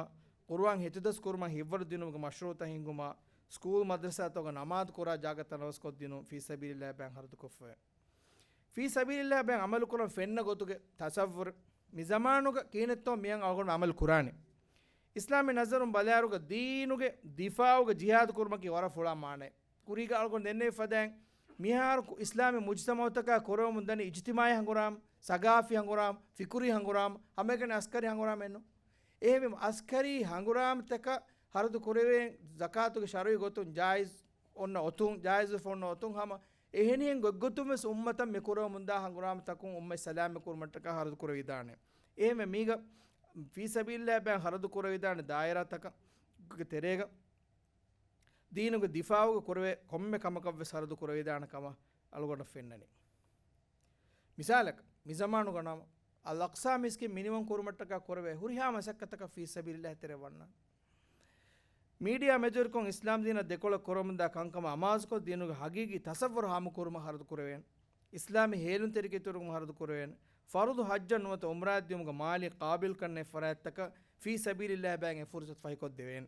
ޤުރުއާން ހިތުދަސް ކުރުމަށް ހިތްވަރު ދިނުމުގެ މަޝްރޫޢުތައް ހިންގުމާ، ސްކޫލް މަދްރަސާތަކުގަ ނަމާދު ކުރާ ޖާގަ ތަނަވަސްކޮށްދިނުން ފީ ސަބީލިއްލާހި ބައިން ހަރަދުކޮށްފައި. ފީ ސަބީލިއްލާހި ބައިން އަމަލު ކުރަން ފެންނަ ގޮތުގެ ތަޞައްވުރު މި ޒަމާނުގަ ކިހިނެއްތޯ މިއަން އަޅުގަނޑު އަމަލު ކުރާނީ. އިސްލާމީ ނަޒަރުން ބަލާއިރުގަ ދީނުގެ ދިފާޢުގަ ޖިހާދު ކުރުމަކީ ވަރަށް ފުޅާ މާނައެއް. ކުރީގަ އަޅުގަނޑު ދެންނެވި ފަދައިން މިހާރު ކު-، އިސްލާމީ މުޖްތަމަޢުތަކާ ކުރެވެމުން ދަނީ އިޖްތިމާޢީ ހަނގުރާމަ، ސަގާފީ ހަނގުރާމަ، ފިކުރީ ހަނގުރާމަ، ހަމައެކަނި އަސްކަރީ ހަނގުރާމައެއްނު. އެހެންވީމަ އަސްކަރީ ހަނގުރާމަތަކަށް ހަރަދު ކުރެވޭން ޒަކާތުގެ ޝަރުޢީ ގޮތުން ޖާއިޒް އޮންނަ އޮތުން، ޖާއިޒުވެފަ އޮންނަ އޮތުން ހަމަ އެހެނިހެން ގޮތްގޮތުން ވެސް އުއްމަތަށް މި ކުރެވެމުންދާ ހަނގުރާމަތަކުން އުއްމަތް ސަލާމަތް ކުރުމަށްޓަކާ ހަރަދު ކުރެވިދާނެ. އެހެންވެ މީގަ ފީ ސަބީލިއްލާހި ބައިން ހަރަދު ކުރެވިދާނެ ދާއިރާތަކުގެ ތެރޭގަ ދީނުގެ ދިފާޢުގަ ކުރެވޭ ކޮންމެ ކަމަކަށް ވެސް ހަރަދު ކުރެވިދާނެ ކަމަށް އަޅުގަނޑަށް ފެންނަނީ. މިސާލަކަށް، މި ޒަމާނުގަ ނަމަ، އަލް އަޤްޞާ މިސްކިތް މިނިވަން ކުރުމަށްޓަކާ ކުރެވޭ ހުރިހާ މަސައްކަތަކަށް ފީ ސަބީލިއްލާހި ތެރެއަށް ވަންނާނެ. މީޑިއާ މެދުވެރިކޮށް އިސްލާމް ދީނަށް ދެކޮޅަށް ކުރަމުންދާ ކަންކަމަށް އަމާޒުކޮށް، ދީނުގެ ހަގީގީ ތަޞައްވުރު ހާމަކުރުމަށް ހަރަދު ކުރެވޭނެ. އިސްލާމީ ހޭލުންތެރިކަ އިތުރުކުރުމަށް ހަރަދު ކުރެވޭނެ. ފަރުޟު ޙައްޖަށް ނުވަތަ ޢުމްރާއަށް ދިޔުމުގެ މާލީ ޤާބިލްކަންނޭ ފަރާތްތަކަށް ފީ ސަބީލިއްލާހި ބައިން އެ ފުރުޞަތު ފަހިކޮށްދެވޭނެ.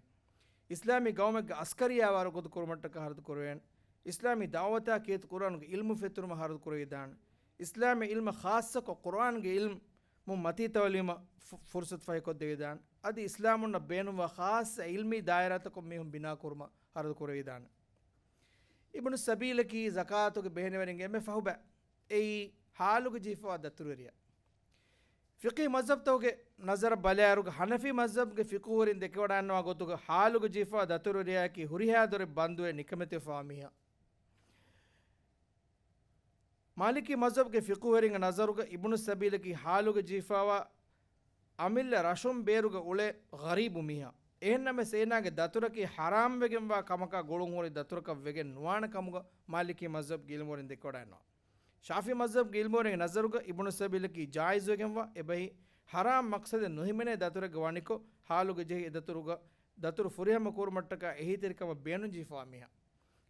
އިސްލާމީ ގައުމެއްގެ ޢަސްކަރިއްޔާ ވާރު ގޮތު ކުރުމަށްޓަކާ ހަރަދު ކުރެވޭނެ. އިސްލާމީ ދަޢުވަތާ ކީރިތި ޤުރުއާނުގެ ޢިލްމު ފެތުރުމަށް ހަރަދު ކުރެވިދާނެ. އިސްލާމީ ޢިލްމަށް ޚާއްޞަކޮށް ޤުރުއާންގެ ޢިލްމު މަތީ ތަޢުލީމަށް ފު-، ފުރުޞަތު ފަހިކޮށްދެވިދާނެ. އަދި އިސްލާމުންނަށް ބޭނުންވާ ޚާއްޞަ ޢިލްމީ ދާއިރާތަކުން މީހުން ބިނާކުރުމަށް ހަރަދު ކުރެވިދާނެ. އިބްނު ސަބީލަކީ ޒަކާތުގެ ބެހެނިވެރިންގެ އެންމެ ފަހުބައި. އެއީ ޙާލުގަ ޖެހިފަވާ ދަތުރުވެރިޔާ. ފިޤްހީ މަޒްހަބްތަކުގެ ނަޒަރަށް ބަލާއިރުގަ ޙަނަފީ މަޒްހަބްގެ ފިޤުހުވެރިން ދެކެވަޑައިންނަވާ ގޮތުގަ ޙާލުގަ ޖެހިފަވާ ދަތުރުވެރިޔާއަކީ ހުރިހާ ދޮރެއް ބަންދުވެ ނިކަމެތިވެފަވާ މީހާ. މާލިކީ މަޒްހަބްގެ ފިޤުހުވެރިންގެ ނަޒަރުގަ އިބްނު ސަބީލަކީ ޙާލުގަ ޖެހިފަވާ އަމިއްލަ ރަށުން ބޭރުގަ އުޅޭ ޣަރީބު މީހާ. އެހެންނަމަވެސް އޭނާގެ ދަތުރަކީ ޙަރާމްވެގެންވާ ކަމަކާ ގުޅުންހުރި ދަތުރަކަށް ވެގެން ނުވާނެ ކަމުގަ މާލިކީ މަޒްހަބްގެ ޢިލްމުވެރިން ދެކެވަޑައިންނަވާ. ޝާފިޢީ މަޒްހަބްގެ ޢިލްމުވެރިންގެ ނަޒަރުގަ އިބްނު ސަބީލަކީ ޖާއިޒުވެގެންވާ އެބަހީ، ޙަރާމް މަޤްޞަދެއް ނުހިމެނޭ ދަތުރެއްގަ ވަނިކޮށް، ޙާލުގަ ޖެހި އެ ދަތުރުގަ، ދަތުރު ފުރިހަމަ ކުރުމަށްޓަކާ އެހީތެރިކަމަށް ބޭނުންޖެހިފަވާ މީހާ.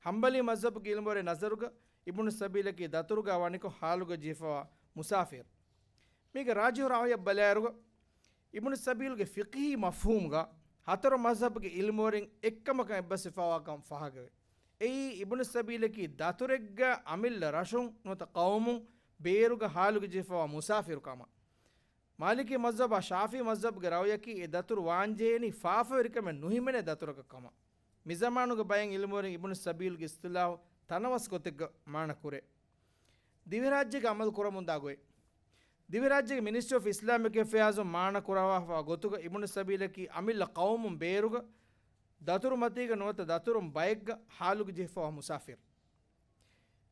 ޙަންބަލީ މަޒްހަބުގެ ޢިލްމުވެރިންގެ ނަޒަރުގަ އިބްނު ސަބީލަކީ ދަތުރުގަ ވަނިކޮށް ޙާލުގަ ޖެހިފަވާ މުސާފިރު. މީގެ ރާޖިޙު ރާއިޔަށް ބަލާއިރުގަ، އިބްނު ސަބީލްގެ ފިޤްހީ މަފްހޫމުގަ ހަތަރު މަޒްހަބުގެ ޢިލްމުވެރިން އެއްކަމަކަށް އެއްބަސްވެފަވާކަން ފާހަގަވޭ. އެއީ، އިބްނު ސަބީލަކީ ދަތުރެއްގަ އަމިއްލަ ރަށުން ނުވަތަ ޤައުމުން ބޭރުގަ ޙާލުގަ ޖެހިފަވާ މުސާފިރު ކަމަށް. މާލިކީ މަޒްހަބާ ޝާފިޢީ މަޒްހަބުގެ ރައުޔަކީ އެ ދަތުރު ވާންޖެހޭނީ ފާފަވެރިކަމެއް ނުހިމެނޭ ދަތުރަކަށް ކަމަށް. މިޒަމާނުގެ ބައެއް ޢިލްމުވެރިން އިބްނު ސަބީލްގެ އިޞްޠިލާޙު ތަނަވަސް ގޮތެއްގަ މާނަ ކުރޭ. ދިވެހިރާއްޖޭގަ އަމަލު ކުރަމުންދާ ގޮތް. ދިވެހިރާއްޖޭގެ މިނިސްޓްރީ އޮފް އިސްލާމިކް އެފެއާޒުން މާނަ ކުރައްވާފަވާ ގޮތުގަ އިބްނު ސަބީލަކީ އަމިއްލަ ޤައުމުން ބޭރުގަ ދަތުރު މަތީގަ ނުވަތަ ދަތުރުން ބައެއްގަ ޙާލުގަ ޖެހިފަވާ މުސާފިރު.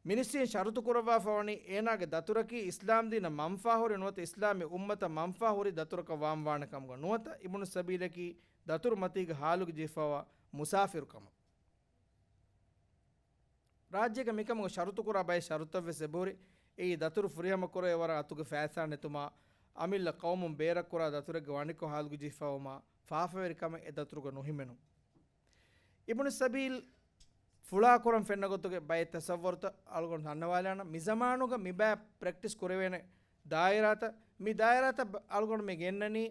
މިނިސްޓްރީން ޝަރުތު ކުރައްވާފަވަނީ އޭނާގެ ދަތުރަކީ އިސްލާމްދީނަށް މަންފާހުރި ނުވަތަ އިސްލާމީ އުއްމަތަށް މަންފާހުރި ދަތުރަކަށް ވާންވާނެ ކަމުގަ ނުވަތަ އިބްނު ސަބީލަކީ ދަތުރު މަތީގަ ޙާލުގަ ޖެހިފަވާ މުސާފިރު ކަމަށް. ރާއްޖޭގަ މިކަމުގަ ޝަރުތުކުރާ ބައެއް ޝަރުތަށްވެސް އެބަހުރި. އެއީ ދަތުރު ފުރިހަމަ ކުރެވޭ ވަރަށް އަތުގެ ފައިސާ ނެތުމާ، އަމިއްލަ ޤައުމުން ބޭރަށް ކުރާ ދަތުރެއްގަ ވަނިކޮށް ޙާލުގަ ޖެހިފަވުމާ، ފާފަވެރިކަމެއް އެ ދަތުރުގަ ނުހިމެނުން. އިބްނު ސަބީލް ފުޅާކުރަން ފެންނަ ގޮތުގެ ބައެއް ތަޞައްވަރުތައް އަޅުގަނޑު ދަންނަވާލާނަން. މި ޒަމާނުގަ މި ބައި ޕްރެކްޓިސް ކުރެވޭނެ ދާއިރާތައް، މި ދާއިރާތައް އަޅުގަނޑު މި ގެންނަނީ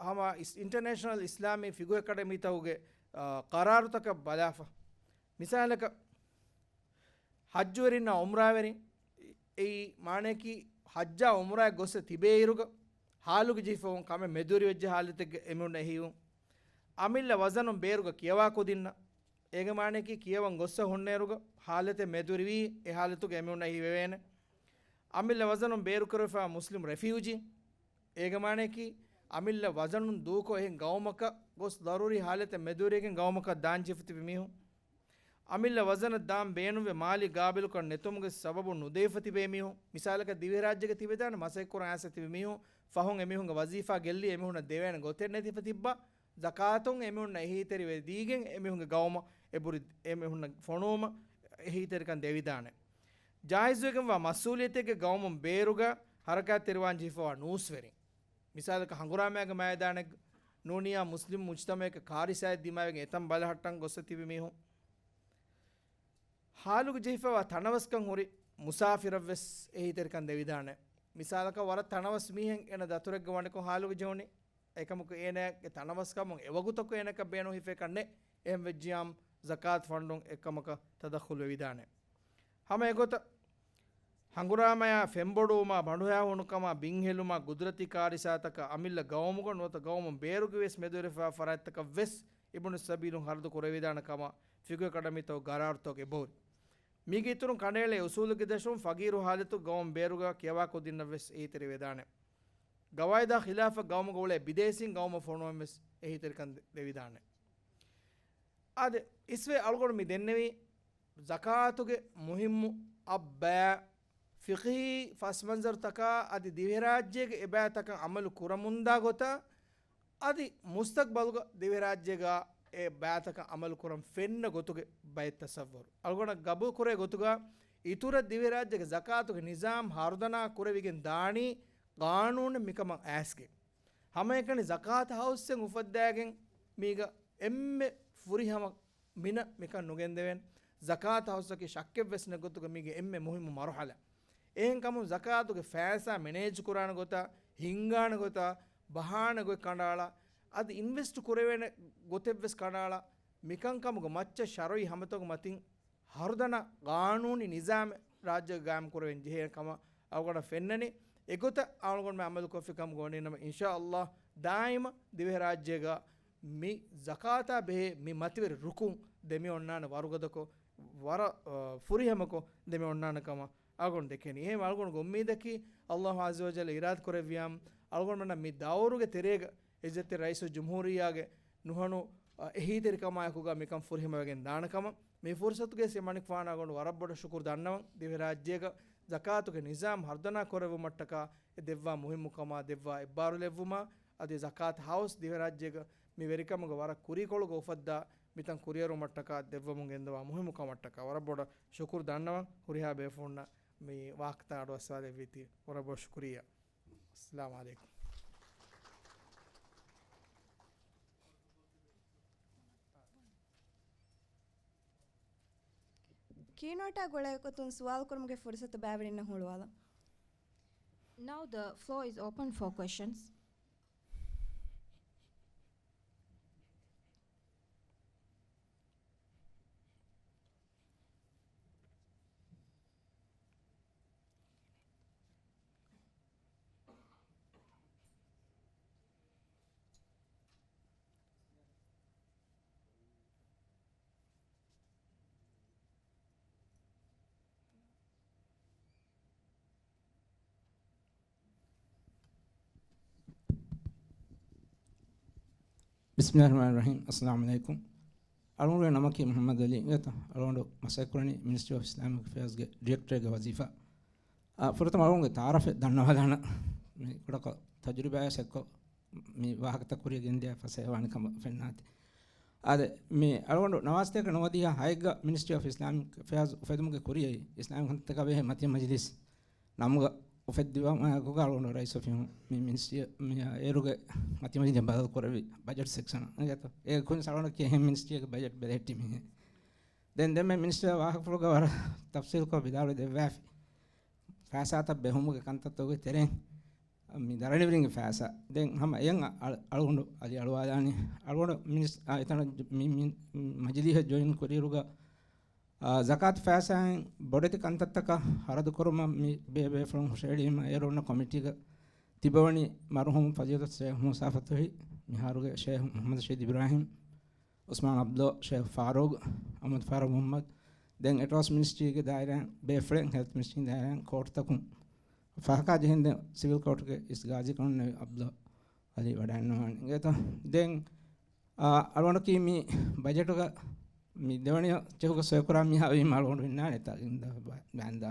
ހަމަ އިސް-، އިންޓަރނޭޝަނަލް އިސްލާމީ ފިޤުހު އެކަޑަމީތަކުގެ، އާ، ޤަރާރުތަކަށް ބަލާފަ. މިސާލަކަށް، ޙައްޖުވެރިންނާ ޢުމްރާވެރިން، އެއީ މާނަޔަކީ ޙައްޖާ ޢުމްރާއަށް ގޮއްސަ ތިބޭއިރުގަ ޙާލުގަ ޖެހިފަވުން ކަމެއް މެދުވެރިވެއްޖެ ޙާލަތެއްގަ އެމީހުންނަށް އެހީވުން. އަމިއްލަ ވަޒަނުން ބޭރުގަ ކިޔަވާ ކުދިންނަށް، އޭގެ މާނައަކީ ކިޔަވަން ގޮއްސަ ހުންނައިރުގަ ހާލަތެއް މެދުވެރިވީ، އެ ހާލަތުގަ އެމީހުންނަށް އެހީވެވޭނެ. އަމިއްލަ ވަޒަނުން ބޭރުކުރެވިފައިވާ މުސްލިމް ރެފިއުޖީ. އޭގެ މާނައަކީ އަމިއްލަ ވަޒަނުން ދޫކޮށް އެހެން ގައުމަކަށް ގޮސް ދަރޫރީ ހާލަތެއް މެދުވެރިވެގެން ގައުމަކަށް ދާން ޖެހިފަ ތިބި މީހުން. އަމިއްލަ ވަޒަނަށް ދާން ބޭނުންވެ މާލީ ގާބިލުކަން ނެތުމުގެ ސަބަބުން ނުދެވިފަ ތިބޭ މީހުން. މިސާލަކަށް ދިވެހިރާއްޖޭގަ ތިބެދާނެ މަސައްކަތްކުރަން އައިސް ތިބި މީހުން ފަހުން އެމީހުންގެ ވަޒީފާ ގެއްލި އެމީހުންނަށް ދެވޭނެ ގޮތެއް ނެތިފަ ތިއްބާ، ޒަކާތުން އެމީހުންނަށް އެހީތެރިވެ ދީގެން އެމީހުންގެ ގައުމަށް އެބުރި އެމީހުންނަށް ފޮނުވުމަށް އެހީތެރިކަން ދެވިދާނެ. ޖާއިޒުވެގެންވާ މަސްއޫލިއްޔަތެއްގެ ގައުމުން ބޭރުގަ ހަރަކާތްތެރިވާން ޖެހިފައިވާ ނޫސްވެރިން. މިސާލަކަށް ހަނގުރާމައިގެ މައިދާނެއްގަ ނޫނިއްޔާ މުސްލިމް މުޖްތަމައެއްގެ ކާރިސާއެއް ދިމާވެގެން އެތަން ބަލަހައްޓަން ގޮއްސަ ތިބި މީހުން. ހާލުގަ ޖެހިފައިވާ ތަނަވަސްކަން ހުރި މުސާފިރަށްވެސް އެހީތެރިކަން ދެވިދާނެ. މިސާލަކަށް ވަރަށް ތަނަވަސް މީހެއް އޭނަ ދަތުރެއްގަ ވަނިކޮށް ހާލުގަ ޖެހުނީ. އެކަމަކު އޭނަގެ ތަނަވަސްކަމުން އެވަގުތަކު އޭނަކަށް ބޭނުން ހިފޭކަށް ނެތް. އެހެންވެއްޖިޔާމު ޒަކާތު ފަންޑުން އެކަމަކަށް ތަދަޚުލު ވެވިދާނެ. ހަމަ އެގޮތަށް ހަނގުރާމަޔާ ފެންބޮޑުވުމާ، ބަނޑުހައިހޫނުކަމާ، ބިންހެލުމާ، ގުދުރަތީ ކާރިސާތަކާ އަމިއްލަ ގައުމުގަ ނުވަތަ ގައުމުން ބޭރުގަވެސް މެދުވެރިފައި ފަރާތްތަކަށްވެސް އިބުނު ސަބީލުން ހަރަދު ކުރެވިދާނެ ކަމަށް ފިޤުހު އެކަޑަމީތަކު ގަރާރުތަކު އެބަހުރި. މީގެ އިތުރުން ކަނޑައެޅޭ އުސޫލުގެ ދަށުން ފަގީރު ހާލަތު ގައުމު ބޭރުގަ ކިޔަވާކޮށްދިންނަށްވެސް އެހީތެރިވެދާނެ. ގަވާއިދާ ޚިލާފަށް ގައުމުގަ އުޅޭ ބިދޭސީން ގައުމަށް ފޮނުވަންވެސް އެހީތެރިކަން ދެ-، ދެވިދާނެ. އާދެ، އިސްވެ އަޅުގަނޑު މި ދެންނެވީ ޒަކާތުގެ މުހިއްމު އަށް ބަޔާ، ފިޤްހީ ފަސްމަންޒަރުތަކާ އަދި ދިވެހިރާއްޖޭގެ އެބައިތަކަށް އަމަލު ކުރަމުންދާ ގޮތާ، އަދި މުސްތަޤްބަލުގަ ދިވެހިރާއްޖޭގަ އެ ބައިތަކަށް އަމަލު ކުރަން ފެންނަ ގޮތުގެ ބައެއް ތަޞައްވަރު. އަޅުގަނޑަށް ގަބޫލު ކުރޭ ގޮތުގަ އިތުރަށް ދިވެހިރާއްޖޭގެ ޒަކާތުގެ ނިޒާމް ހަރުދަނާ ކުރެވިގެން ދާނީ ޤާނޫނެއް މިކަމަށް އައިސްގެން. ހަމައެކަނި ޒަކާތު ހައުސްއެއް އުފައްދާގެން މީގަ އެންމެ ފުރިހަމަ މިނަށް މިކަން ނުގެންދެވޭނެ. ޒަކާތު ހައުސަކީ ޝައްކެއްވެސް ނެތް ގޮތުގަ މީގެ އެންމެ މުހިއްމު މަރުހަލާ. އެހެންކަމުން ޒަކާތުގެ ފައިސާ މެނޭޖް ކުރާނެ ގޮތާ، ހިންގާނެ ގޮތާ، ބަހާނެ ގޮތް ކަނޑައަޅާ، އަދި އިންވެސްޓް ކުރެވޭނެ ގޮތެއްވެސް ކަނޑައަޅާ، މިކަންކަމުގެ މައްޗަށް ޝަރުއީ ހަމަތަކުގެ މަތިން ހަރުދަނާ ގާނޫނީ ނިޒާމެއް ރާއްޖޭގަ ގާއިމް ކުރެވެން ޖެހޭ ކަމަށް އަޅުގަނޑަށް ފެންނަނީ. އެގޮތަށް އަޅުގަނޑުމެން އަމަލުކޮށްފި ކަމުގަ ވަނީ ނަމަ، އިންޝާﷲ ދާއިމަށް ދިވެހިރާއްޖޭގަ މި ޒަކާތާ ބެހޭ މި މަތިވެރި ރުކުން ދެމި އޮންނާނެ ވަރުގަދަކޮށް، ވަރަށް، އަ، ފުރިހަމަކޮށް ދެމި އޮންނާނެ ކަމަށް އަޅުގަނޑު ދެކެނީ. އެހެން އަޅުގަނޑުގެ އުއްމީދަކީ، ﷲ ޢައްޒަ ވަޖައްލަ އިރާދަ ކުރެއްވިޔާމު، އަޅުގަނޑުމެންނަށް މި ދައުރުގެ ތެރޭގަ ޢިއްޒަތްތެރި ރައީސުލްޖުމްހޫރިއްޔާގެ ނުހަނު، އަ، އެހީތެރިކަމާއެކުގަ މިކަން ފުރިހަމަވެގެން ދާނެ ކަމަށް މި ފުރުޞަތުގައި މަނިކުފާނާ އަޅުގަނޑު ވަރަށް ބޮޑަށް ޝުކުރު ދަންނަވަން. ދިވެހިރާއްޖޭގަ ޒަކާތުގެ ނިޒާމް ހަރުދަނާ ކުރެއްވުމަށްޓަކާ އެ ދެއްވާ މުހިއްމުކަމާ ދެއްވާ އެއްބާރުލެއްވުމާ، އަދި ޒަކާތު ހައުސް ދިވެހިރާއްޖޭގަ މި ވެރިކަމުގެ ވަރަށް ކުރީކޮޅުގަ އުފައްދާ މިތަން ކުރިއެރުމަށްޓަކާ ދެއްވަމުން ގެންދަވާ މުހިއްމު ކަމަށްޓަކާ ވަރަށް ބޮޑަށް ޝުކުރު ދަންނަވަން. ހުރިހާ ބޭފުޅުންނަށް މި ވާހަކަތައް އަޑުއައްސަވާލެއްވީތީ ވަރަށް ބޮޑަށް ޝުކުރިއްޔާ. އައްސަލާމު ޢަލައިކުމް. ކީނޯޓާ ގުޅޭގޮތުން ސުވާލު ކުރުމުގެ ފުރުސަތު ބައިވެރިންނަށް ހުޅުވާލަން. Now the floor is open for questions. ބިސްމިﷲ ރަޙްމާނި ރަޙީމް. އައްސަލާމު ޢަލައިކުމް. އަޅުގަނޑުގެ ނަމަކީ މުޙައްމަދު ޢަލީ އިނގޭތޯ. އަޅުގަނޑު މަސައްކަތްކުރަނީ މިނިސްޓްރީ އޮފް އިސްލާމިކް އެފެއާޒްގެ ޑިރެކްޓަރެއްގެ ވަޒީފާ. އާ، ފުރަތަމަ އަޅުގަނޑުގެ ތަޢާރަފެއް ދަންނަވާލާނަން. މި ކުޑަކޮށް ތަޖުރިބާއެއް އެއްކޮށް މި ވާހަކަތައް ކުރިއަށް ގެންދިޔަ ފަސޭހަވާނެ ކަމަށް ފެންނާތީ. އާދެ، މި އަޅުގަނޑު ނަވާސްތޭކަ ނުވަދިހަ ހައެއްގަ މިނިސްޓްރީ އޮފް އިސްލާމިކް އެފެއާޒް އުފެދުމުގެ ކުރިއައި، އިސްލާމިކް ކަންތައްތަކާ ބެހޭ މަތި މަޖިލީސް ނަމުގަ އުފެއްދިވާ މާކުގަ އަޅުގަނޑު ރައީސް އޮފީހުން މި މިނިސްޓްރީ މި އޭރުގެ މަތި މަޖިލީސް ބަދަލު ކުރެއްވި ބަޖެޓް ސެކްޝަނަށް އިނގޭތޯ. އޭގެ ކުނި އަޅުގަނޑަކީ އެހެން މިނިސްޓްރީއެއްގެ ބަޖެޓް ބެލެހެއްޓި މީހެއް. ދެން ދެންމެ މިނިސްޓަރ ވާހަކަފުޅުގަ ވަރަށް ތަފްސީލްކޮށް ވިދާޅުވެ ދެއްވާފި. ފައިސާތައް ބެހުމުގެ ކަންތައްތަކުގެ ތެރެއިން މި ދަރަނިވެރިންގެ ފައިސާ. ދެން ހަމަ އެޔަށް އަ-، އަޅުގަނޑު އަލި އަޅުވާލާނީ. އަޅުގަނޑު މިނިސް-، އާ، އެތަނަށް މި، މި މަޖިލީހަށް ޖޮއިން ކުރިއިރުގަ، އާ، ޒަކާތު ފައިސާއިން ބޮޑެތި ކަންތައްތަކަށް ހަރަދު ކުރުމަށް މި ބޭބޭފުޅުން ހުށަހެޅީމަ އޭރު އޮންނަ ކޮމިޓީގަ ތިބަވަނީ މަރުޙޫމް ފަޟީލަތު ޝޭޚް މޫސާ ފަތުޙީ، މިހާރުގެ ޝޭޚް މުޙައްމަދު ޝަހީދު އިބްރާހީމް، ޢުސްމާން ޢަބްދުﷲ، ޝޭޚް ފާރޫޤް، އަޙްމަދު ފާރޫޤް މުޙައްމަދު، ދެން އެޓްރޯސިޓީސް މިނިސްޓްރީގެ ދާއިރާއިން ބޭފުޅެއް، ހެލްތް މިނިސްޓްރީގެ ދާއިރާއިން ކޯޓުތަކުން ފާހަގަ ޖެހެން ދެން ސިވިލް ކޯޓުގެ އިސް ގާޒީ ކޮންނެވި ޢަބްދުﷲ ޢަލީ ވަޑައިންނަވާނެ އިނގޭތޯ. ދެން، އާ، އަޅުގަނޑަކީ މި ބަޖެޓުގަ މި ދެވަނި ޗެކުގަ ސޮއިކުރާ މީހާ ވީމަ އަޅުގަނޑު އިންނާނެތާ ގިންދާ ބަ-، ބައިންދާ.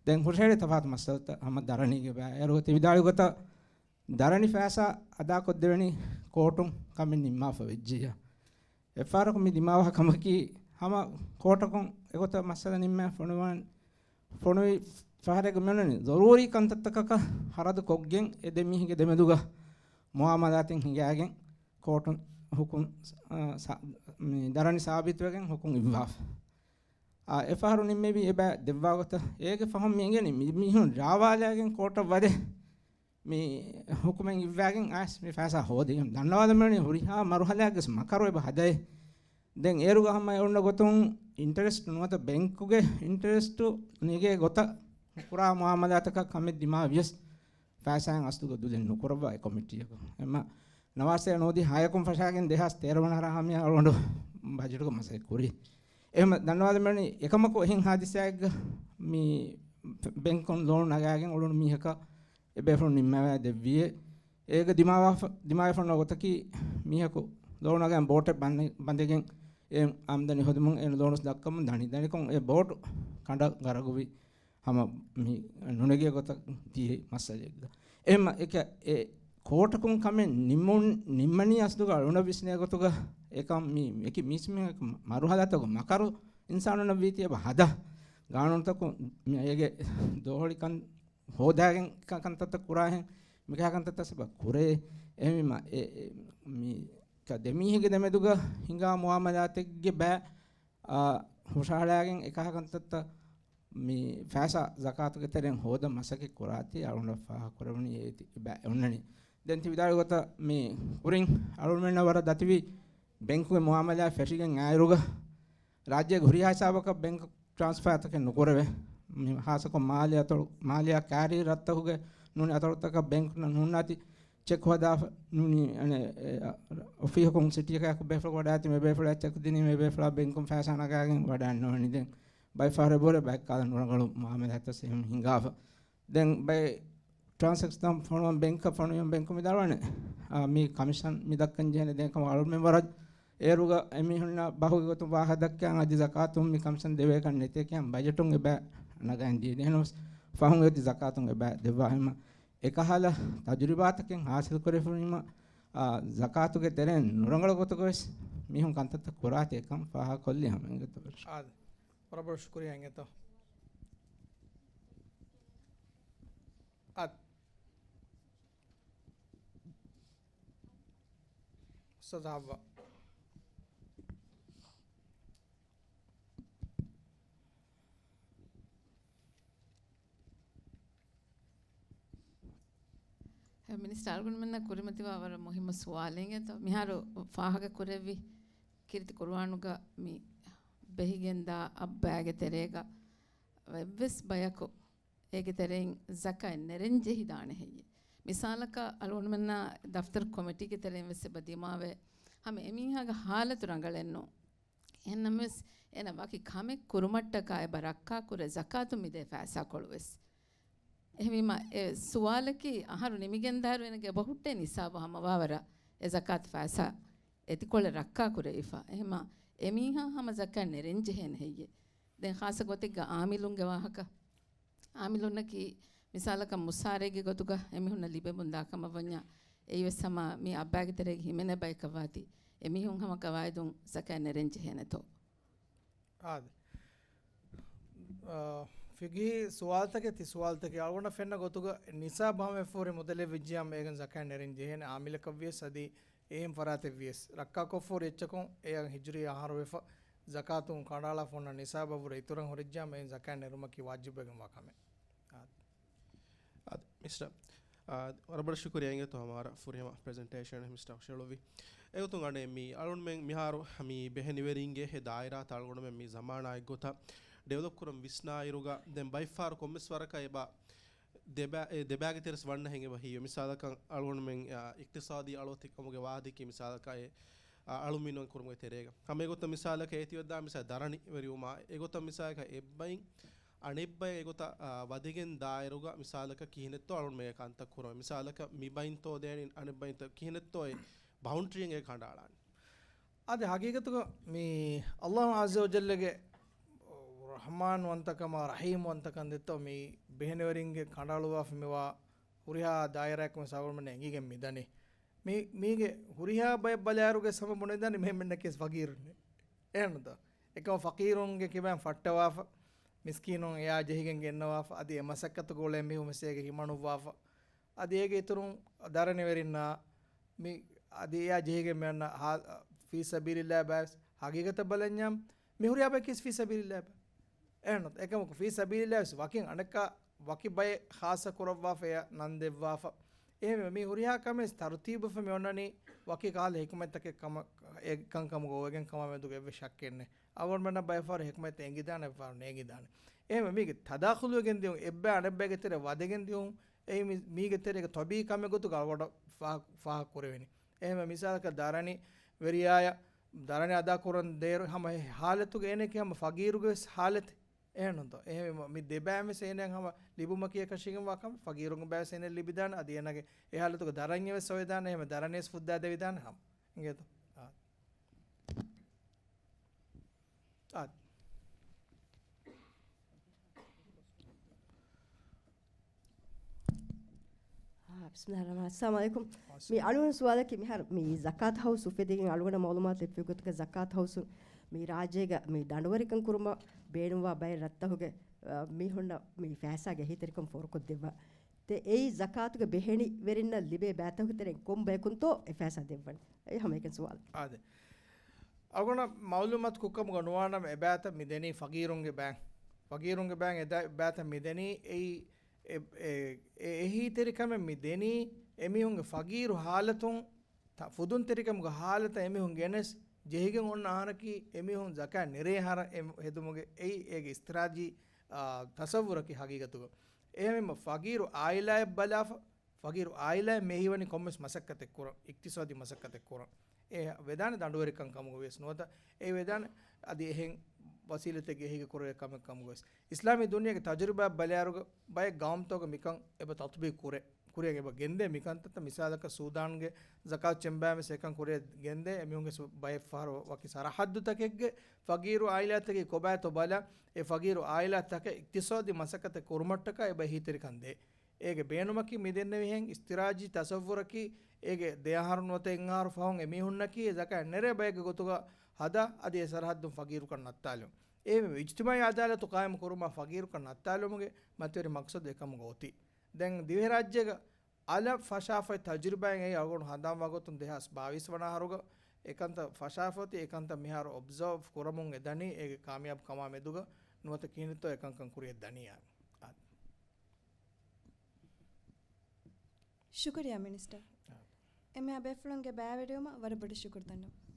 ދެން ހުށަހެޅޭ ތަފާތު މައްސަލަތައް ހަމަ ދަރަނީގެ ބައި. އޭރު ތި ވިދާޅުވި ގޮތަށް ދަރަނި ފައިސާ އަދާކޮށްދެވެނީ ކޯޓުން ކަމެއް ނިންމާފަ ވެއްޖިއްޔާ. އެއްފަހަރަކު މި ދިމާވާ ކަމަކީ، ހަމަ ކޯޓަކުން އެގޮތަށް މައްސަލަ ނިންމާ ފޮނުވާން، ފޮނުވި ފަހަރެއްގަ މިއޮންނަނީ ޒަރޫރީ ކަންތައްތަކަކަށް ހަރަދު ކޮށްގެން އެ ދެ މީހެއްގެ ދެމެދުގަ މުއާމަލާތެއް ހިނގާގެން ކޯޓުން ހުކުމް، އާ، ސާ-، މި ދަރަނި ސާބިތުވެގެން ހުކުމް އިއްވާފަ. އާ، އެފަހަރު ނިންމެވީ އެބަ ދެއްވާ ގޮތަށް. އޭގެ ފަހުން މި އެނގެނީ މި މީހުން ރާވާލާގެން ކޯޓަށް ވަދެ މި ހުކުމެއް އިއްވާގެން އައިސް މި ފައިސާ ހޯދި. ދަންނަވާލަމެވެނީ ހުރިހާ މަރުހަލާގެ މަކަރު އެބަ ހަދައޭ. ދެން އޭރުގަ ހަމަ އެ އޮންނަ ގޮތުން އިންޓަރެސްޓް ނުވަތަ ބެންކުގެ އިންޓަރެސްޓު ނެގޭ ގޮތަށް ކުރާ މުއާމަލާތަކަށް ކަމެއް ދިމާވިޔަސް ފައިސާއިން އަސްލުގަ ދުލެއް ނުކުރައްވާ އެ ކޮމިޓީއަކު. އެމަ ނަވާސޭ ނޯދީ ހައެކުން ފަށާގެން ދެހާސް ތޭރަ ވަނަ ހަރާ ހަމަޔަށް އަޅުގަނޑު ބަޖެޓުގަ މަސައްކަތް ކުރީ. އެހެމަ ދަންނަވާލަމެވެނީ އެކަމަކު އެހެން ހާދިސާއެއްގަ މި ބެންކުން ލޯނު ނަގާގެން އުޅުނު މީހަކަށް އެބޭފުޅުން ނިންމަވާ ދެއްވިއޭ. އޭގަ ދިމާވާފަ-، ދިމާވެފަ އޮންނަ ގޮތަކީ މީހަކު ލޯނު ނަގާ ބޯޓެއް ބަންދެ-، ބަނދެގެން އެ އާމްދަނީ ހޯދުމުން އޭނަ ލޯނުސް ދައްކަމުން ދަނީ. ދަނިކޮށް އެ ބޯޓު ކަނޑަށް ގަރަގުވި ހަމަ މި ނުނެގޭ ގޮތަށް ދިޔައީ މައްސަލައެއްގަ. އެހެމަ އެކަ-، އެ ކޯޓަކުން ކަމެއް ނިމުން-، ނިންމަނީ އަސްލުގަ އަޅުގަނޑަށް ވިސްނޭ ގޮތުގަ އެކަން މި އެކި މީސްމީހަކު މަރުހަލާތަކު މަކަރު އިންސާނުންނަށް ވީތީ އެބަ ހަދާ. ގާނޫނުތަކުން މި އޭގެ ދޯހޮޅިކަން ހޯދާގެން ކަ-، ކަންތައްތައް ކުރާހެން މިކަހަ ކަންތައްތައް ސަބަ ކުރޭ. އެހެންވީމަ އެ-، އެ-، މި ކަ-، ދެމީހެއްގެ ދެމެދުގަ ހިނގާ މުއާމަލާތެއްގެ ބައި އާ، ހުށަހަޅާގެން އެކަހަ ކަންތައްތައް މި ފައިސާ ޒަކާތުގެ ތެރެއިން ހޯދަން މަސައްކަތް ކުރާތީ އަޅުގަނޑަށް ފާހަގަކުރެވުނީ އޭތި އެބަ އޮންނަނީ. ދެން ތި ވިދާޅުވި ގޮތަށް މި ކުރިން އަޅުގަނޑުމެންނަށް ވަރަށް ދަތިވި ބެންކުގެ މުއާމަލާތް ފެށިގެން އާއިރުގަ ރާއްޖޭގެ ހުރިހާ ހިސާބަކަށް ބެންކު ޓްރާންސްފާތަކެއް ނުކުރެވޭ. މި ހާއްސަކޮށް މާލެ އަތޮޅު، މާލެއާ ކާރީ ރަށްތަކުގެ ނޫނީ އަތޮޅުތަކަށް ބެންކުންނަށް ނޫންނާތި ޗެކް ހަދާފަ ނޫނީ، އަނެ، އެ، އަ، އޮފީހަކުން ސިޓީއަކާއެކު ބޭފުޅަކު ވަޑާތި މި ބޭފުޅާ ޗެކް ދިނީ މި ބޭފުޅާ ބެންކުން ފައިސާ ނަގާގެން ވަޑާން ނޯންނާނެ. ދެން ބައެއް ފަހަރު އެބަހުރޭ ބައެއް ކަހަލަ ނުރަނގަޅު މުއާމަލާތްތައް އެހެން ހިނގާފަ. ދެން ބައެއް ޓްރާންސެކްޝަން ފޮނުވަން ބެންކަށް ފޮނުވިޔަމަ ބެންކު މި ދަޅުވާނެ، އާ، މި ކަމިޝަން މި ދައްކަން ޖެހޭނެ ދެން ކަމަށް އަޅުމެން ވަރަށް އޭރުގަ އެމީހުންނަށް ބަހުގެ ގޮތުން ވާހަކަ ދައްކަން އަދި ޒަކާތުން މި ކަމިޝަން ދެވޭކަށް ނެތޭ ކިޔަން ބަޖެޓުން އެބަ ނަގައިން ދިޔަ. ދެން ފަހުން އެއޮތީ ޒަކާތުން އެބަ ދެއްވާ ހަމަ އެކަހަލަ ތަޖުރިބާތަކެއް ހާސިލް ކުރެފުނީމަ، އާ، ޒަކާތުގެ ތެރެއިން ނުރަނގަޅު ގޮތުގަ ވެސް މީހުން ކަންތައްތައް ކުރާތީ އެކަން ފާހަގަކޮށްލީ ހަމަ އިނގޭތޯ. އާދެ. ވަރަށް ބޮޑަށް ޝުކުރިއްޔާ އިނގޭތޯ. އާދެ. އުސްތާޛް ހައްވާ. އެ މިނިސްޓަރ އަޅުގަނޑުމެންނަށް ކުރިމަތިވާ ވަރަށް މުހިއްމު ސުވާލެއް އިނގޭތޯ. މިހާރު ފާހަގަ ކުރެއްވި ކީރިތި ޤުރުއާނުގަ މި ބެހިގެންދާ އައްބާގެ ތެރޭގަ އެއްވެސް ބަޔަކު އޭގެ ތެރެއިން ޒަކާތް ނެރެން ޖެހިދާނެ ހެއްޔޭ؟ މިސާލަކަށް އަޅުގަނޑުމެންނާ ދަފްތަރު ކޮމިޓީގެ ތެރެއިން ވެސް އެބަ ދިމާވޭ. ހަމަ އެމީހާގެ ހާލަތު ރަނގަޅެއްނު. އެހެންނަމަވެސް، އޭނަ ވަކި ކަމެއް ކުރުމަށްޓަކާ އެބަ ރައްކާކުރޭ ޒަކާތުން މިދޭ ފައިސާކޮޅު ވެސް. އެހެންވީމަ، އެ ސުވާލަކީ އަހަރު ނިމިގެންދާއިރު އޭނަގެ އެބަ ހުއްޓޭ ނިސާބު ހަމަވާވަރަށް އެ ޒަކާތު ފައިސާ އެތިކޮޅެއް ރައްކާކުރެވިފަ. އެހެމަ އެމީހާ ހަމަ ޒަކާތް ނެރެން ޖެހޭނެ ހެއްޔޭ؟ ދެން ޚާއްޞަ ގޮތެއްގަ އާމިލުންގެ ވާހަކަ. އާމިލުންނަކީ މިސާލަކަށް މުސާރައެއްގެ ގޮތުގަ އެމީހުންނަށް ލިބެމުންދާ ކަމަށް ވަންޏާ، އެއީވެސް ހަމަ މި އައްބާގެ ތެރޭގަ ހިމެނޭ ބަޔަކަށް ވާތީ، އެމީހުން ހަމަ ގަވާއިދުން ޒަކާތް ނެރެން ޖެހޭނެތޯ؟ އާދެ. އާ، ފިޤްހީ ސުވާލުތަކެއް ތި ސުވާލުތަކެއް އަޅުގަނޑަށް ފެންނަ ގޮތުގަ ނިސާބު ހަމަވެފަ ހުރި މުދަލެއް ވެއްޖިއްޔާމަ އޭގެން ޒަކާތް ނެރެން ޖެހޭނެ އާމިލަކަށްވިޔަސް އަދި އެހެން ފަރާތެއް ވިޔަސް، ރައްކާކޮށްފަ ހުރި އެއްޗަކުން އެއަށް ހިޖުރީ އަހަރު ވެފަ، ޒަކާތުން ކަނޑައަޅާފަ ހުންނަ ނިސާބަށްވުރެ އިތުރަށް ހުރެއްޖިއްޔާމަ އެއިން ޒަކާތް ނެރުމަކީ ވާޖިބުވެގެންވާ ކަމެއް. އާދެ. އާދެ، މިސްޓަރ. އާ، ވަރަށް ބޮޑަށް ޝުކުރިއްޔާ އިނގޭތޯ ހަމަ ވަރަށް ފުރިހަމަ ޕްރެޒެންޓޭޝަން މިސްޓަރ ހުށަހެޅުއްވި. އެގޮތުން އަނެއް މި އަޅުގަނޑުމެން މިހާރު މި ބެހެނިވެރިންގެ ހެ ދާއިރާތައް އަޅުގަނޑުމެން މި ޒަމާނާއެއްގޮތަށް ޑިވެލޮޕް ކުރަން ވިސްނާއިރުގަ ދެން ބައެއްފަހަރު ކޮންމެސް ވަރަކަށް އެބަ ދެބަ-، އެ ދެބައިގެ ތެރެސް ވަންނަ ހެން އެބަ ހީވޭ. މިސާލަކަށް އަޅުގަނޑުމެން، އާ، އިޤްތިޞާދީ އަޅުވަތެއް ކަމުގެ ވާހަކައަކީ މިސާލަކަށް އެ އަޅުމީނުން ކުރުމުގެ ތެރޭގަ. ހަމަ އެގޮތަށް މިސާލަކަށް އޭތި ވެއްދާ މިސާ ދަރަނި ވެރިވުމާ، އެގޮތަށް މިސާލަކަށް އެއްބައިން އަނެއްބައި އެގޮތަށް، އާ، ވަދެގެން ދާއިރުގަ މިސާލަކަށް ކިހިނެއްތޯ އަޅުން މޭ ކަންތައް ކުރުމަށް. މިސާލަކަށް މި ބައިންތޯ ދޭނީ އަނެއްބައިންތޯ ކިހިނެއްތޯ އެ ބައުންޑްރީއެއް ކަނޑައަޅާނީ. އަދި ހަގީގަތުގަ މި އައްލާހު ޢައްޒަ ވަޖައްލަގެ ރަޙްމާން ވަންތަކަމާ ރަޙީމް ވަންތަކަން ދެއްތޯ މި ބެހެނިވެރިންގެ ކަނޑައަޅުވާފަ މިވާ ހުރިހާ ދާއިރާއަކު މި ސަބަބުން އެނގިގެން މިދަނީ. މި، މީގެ ހުރިހާ ބައެއް ބަލާއިރުގެ ސަބަބުން ދަނީ މިހެންމެންނަކީ ވެސް ފަގީރުންނޭ. އެހެންނުތަ؟ އެކަމަ ފަގީރުންގެ ކިބައިން ފައްޓަވާފަ، މިސްކީނުން އެޔާ ޖެހިގެން ގެންނަވާފަ، އަދި އެ މަސައްކަތުގަ އުޅޭ މީހުން ވެސް އޭގެ ހިމަނުއްވާފަ. އަދި އޭގެ އިތުރުން ދަރަނިވެރިންނާ މި އަދި އެޔާ ޖެހިގެން މިއަންނަ ހާ-، ފީ ސަބީލިއްލާހި ބައެއް ވެސް ހަގީގަތަށް ބަލަންޏާ މި ހުރިހާ ބަޔަކީ ވެސް ފީ ސަބީލިއްލާހި ބައެއް. އެހެންނުތަ؟ އެކަމަކު ފީ ސަބީލިއްލާހި ވެސް ވަކިން އަނެއްކާ ވަކި ބައެއް ޚާއްޞަ ކުރައްވާފަ އެޔަށް ނަން ދެއްވާފަ. އެހެންވެ، މި ހުރިހާ ކަމެއް ތަރުތީބުވެފަ މި އޮންނަނީ ވަކި ކަހަލަ ހިކުމަތްތަކެއް ކަމަށް، އެ ކަންކަމުގަ އޮވެގެން ކަމާ މެދުގަ އެއްވެސް ޝައްކެއް ނެތް. އަޅުގަނޑުމެންނަށް ބައެއް ފަހަރު ހިކުމަތް އެނގިދާނެ، އެއްފަހަރު ނޭނގިދާނެ. އެހެންވެ، މީގެ ތަދާޚުލުވެގެން ދިޔުން، އެއްބައި އަނެއްބައިގެ ތެރެ ވަދެގެން ދިޔުން، އެއީ މި-، މީގެ ތެރޭގެ ޠަބީޢީ ކަމެއް ގޮތުގަ އަޅުގަނޑަށް ފާ-، ފާހަގަ ކުރެވެނީ. އެހެންވެ، މިސާލަކަށް ދަރަނި ވެރިޔާޔަށް ދަރަނި އަދާ ކުރަން ދޭއިރު ހަމަ އެ ހާލަތުގެ އޭނައަކީ ހަމަ ފަގީރުގެ ވެސް ހާލަތެއް. އެހެންނުތޯ؟ އެހެންވީމަ މި ދެބައިން ވެސް އޭނައަށް ހަމަ ލިބުމަކީ އެކަށީގެންވާ ކަމެއް. ފަގީރުންގެ ބައި ވެސް އޭނައަށް ލިބިދާނެ. އަދި އޭނަގެ އެ ހާލަތުގަ ދަރަންޏެއް ވެސް އޮވެދާނެ. އެހެންވެ ދަރަނިވެސް ފުއްދާ ދެވިދާނެ ހަމަ. އިނގޭތޯ؟ އާ. އާ. އާ، ބިސްމިﷲ އައްރަޙްމާނި. އައްސަލާމު ޢަލައިކުމް. މި އަޅުގަނޑު ސުވާލަކީ މިހާރު މި ޒަކާތު ހައުސް އުފެދިގެން އަޅުގަނޑަށް މަޢުލޫމާތު ލިބި ގޮތުގަ ޒަކާތު ހައުސުން މި ރާއްޖޭގަ މި ދަނޑުވެރިކަން ކުރުމަށް ބޭނުންވާ ބައެއް ރަށްތަހުގެ، އަ، މީހުންނަށް މި ފައިސާގެ އެހީތެރިކަން ފޯރުކޮށްދެއްވާ. ތެ އެއީ ޒަކާތުގެ ބެހެނިވެރިންނަށް ލިބޭ ބައިތަހުގެ ތެރެއިން ކޮން ބަޔަކުންތޯ އެ ފައިސާ ދެއްވަނީ؟ އެއީ ހަމައެކަނި ސުވާލު. އާދެ. އަޅުގަނޑަށް މަޢުލޫމާތު ކުށްކަމުގަ ނުވާނަމަ އެބައިތައް މި ދެނީ ފަގީރުންގެ ބައިން. ފަގީރުންގެ ބައިން އެ ދަ-، އެބައިތައް މި ދެނީ އެއީ އެ، އެ، އެ، އެހީތެރިކަމެއް މި ދެނީ އެމީހުންގެ ފަގީރު ހާލަތުން، ތަ-، ފުދުންތެރިކަމުގެ ހާލަތަށް އެމީހުން ގެނެސް ޖެހިގެން އޮންނަ އަހަރަކީ އެމީހުން ޒަކާތް ނެރޭ އަހަރަށް އެ ހެދުމުގެ އެއީ އޭގެ އިސްތިރާޖީ، އާ، ތަޞައްވުރަކީ ހަގީގަތުގަ. އެހެންވީމަ ފަގީރު ޢާއިލާއެއް ބަލާފަ، ފަގީރު ޢާއިލާއެއް މި ހީވަނީ ކޮންމެސް މަސައްކަތެއް ކުރަން، އިޤްތިޞާދީ މަސައްކަތެއް ކުރަން. އެ ވެދާނެ ދަނޑުވެރިކަން ކަމުގަ ވިޔަސް ނުވަތަ، އެ ވެދާނެ އަދި އެހެން ވަސީލަތެއްގެ އެހީގަ ކުރެވޭ ކަމެއް ކަމުގަ ވެސް. އިސްލާމީ ދުނިޔޭގެ ތަޖުރިބާ ބަލާއިރުގަ ބައެއް ގައުމުތަކުގަ މިކަން އެބަ ތަޠްބީޤު ކުރޭ، ކުރިއަށް އެބަ ގެންދޭ މިކަންތައްތައް. މިސާލަކަށް ސޫދާންގެ ޒަކާތު ޗެމްބާއިން ވެސް އެކަން ކުރިއަށް ގެންދޭ. އެމީހުންގެ ސު-، ބައެއް ފަހަރު ވަކި ސަރަޙައްދުތަކެއްގެ ފަގީރު ޢާއިލާތަކީ ކޮބާތޯ ބަލާ، އެ ފަގީރު ޢާއިލާތަކަށް އިޤްތިޞާދީ މަސައްކަތެއް ކުރުމަށްޓަކާ އެބަ އެހީތެރިކަން ދޭ. އޭގެ ބޭނުމަކީ މި ދެންނެވިހެން އިސްތިރާޖީ ތަޞައްވުރަކީ އޭގެ ދެ އަހަރު ނުވަތަ އެއް އަހަރު ފަހުން އެމީހުންނަކީ އެ ޒަކާތް ނެރޭ ބައެއްގެ ގޮތުގަ ހަދާ އަދި އެ ސަރަޙައްދުން ފަގީރުކަން ނައްތާލުން. އެހެންވެ، އިޖްތިމާޢީ ޢަދާލަތު ޤާއިމު ކުރުމަށް ފަގީރުކަން ނައްތާލުމުގެ މަތިވެރި މަޤްޞަދު އެކަމުގަ އޮތީ. ދެން ދިވެހިރާއްޖޭގަ އަލަށް ފަށާފައި ތަޖުރިބާއިން އެއީ އަޅުގަނޑު ހަނދާންވާ ގޮތުން ދެހާސް ބާވީސް ވަނަ އަހަރުގަ އެކަންތައް ފަށާފަ އޮތީ. އެކަންތައް މިހާރު އޮބްޒާވް ކުރަމުން އެދަނީ އޭގެ ކާމިޔާބު ކަމާ މެދުގަ ނުވަތަ ކިހިނެއްތޯ އެކަންކަން ކުރިއަށް ދަނީ. އާ. ޝުކުރިއްޔާ މިނިސްޓަރ. އާ. އެންމެހާ ބޭފުޅުންގެ ބައިވެރިވުމަށް ވަރަށް ބޮޑަށް ޝުކުރު ދަންނަވަން.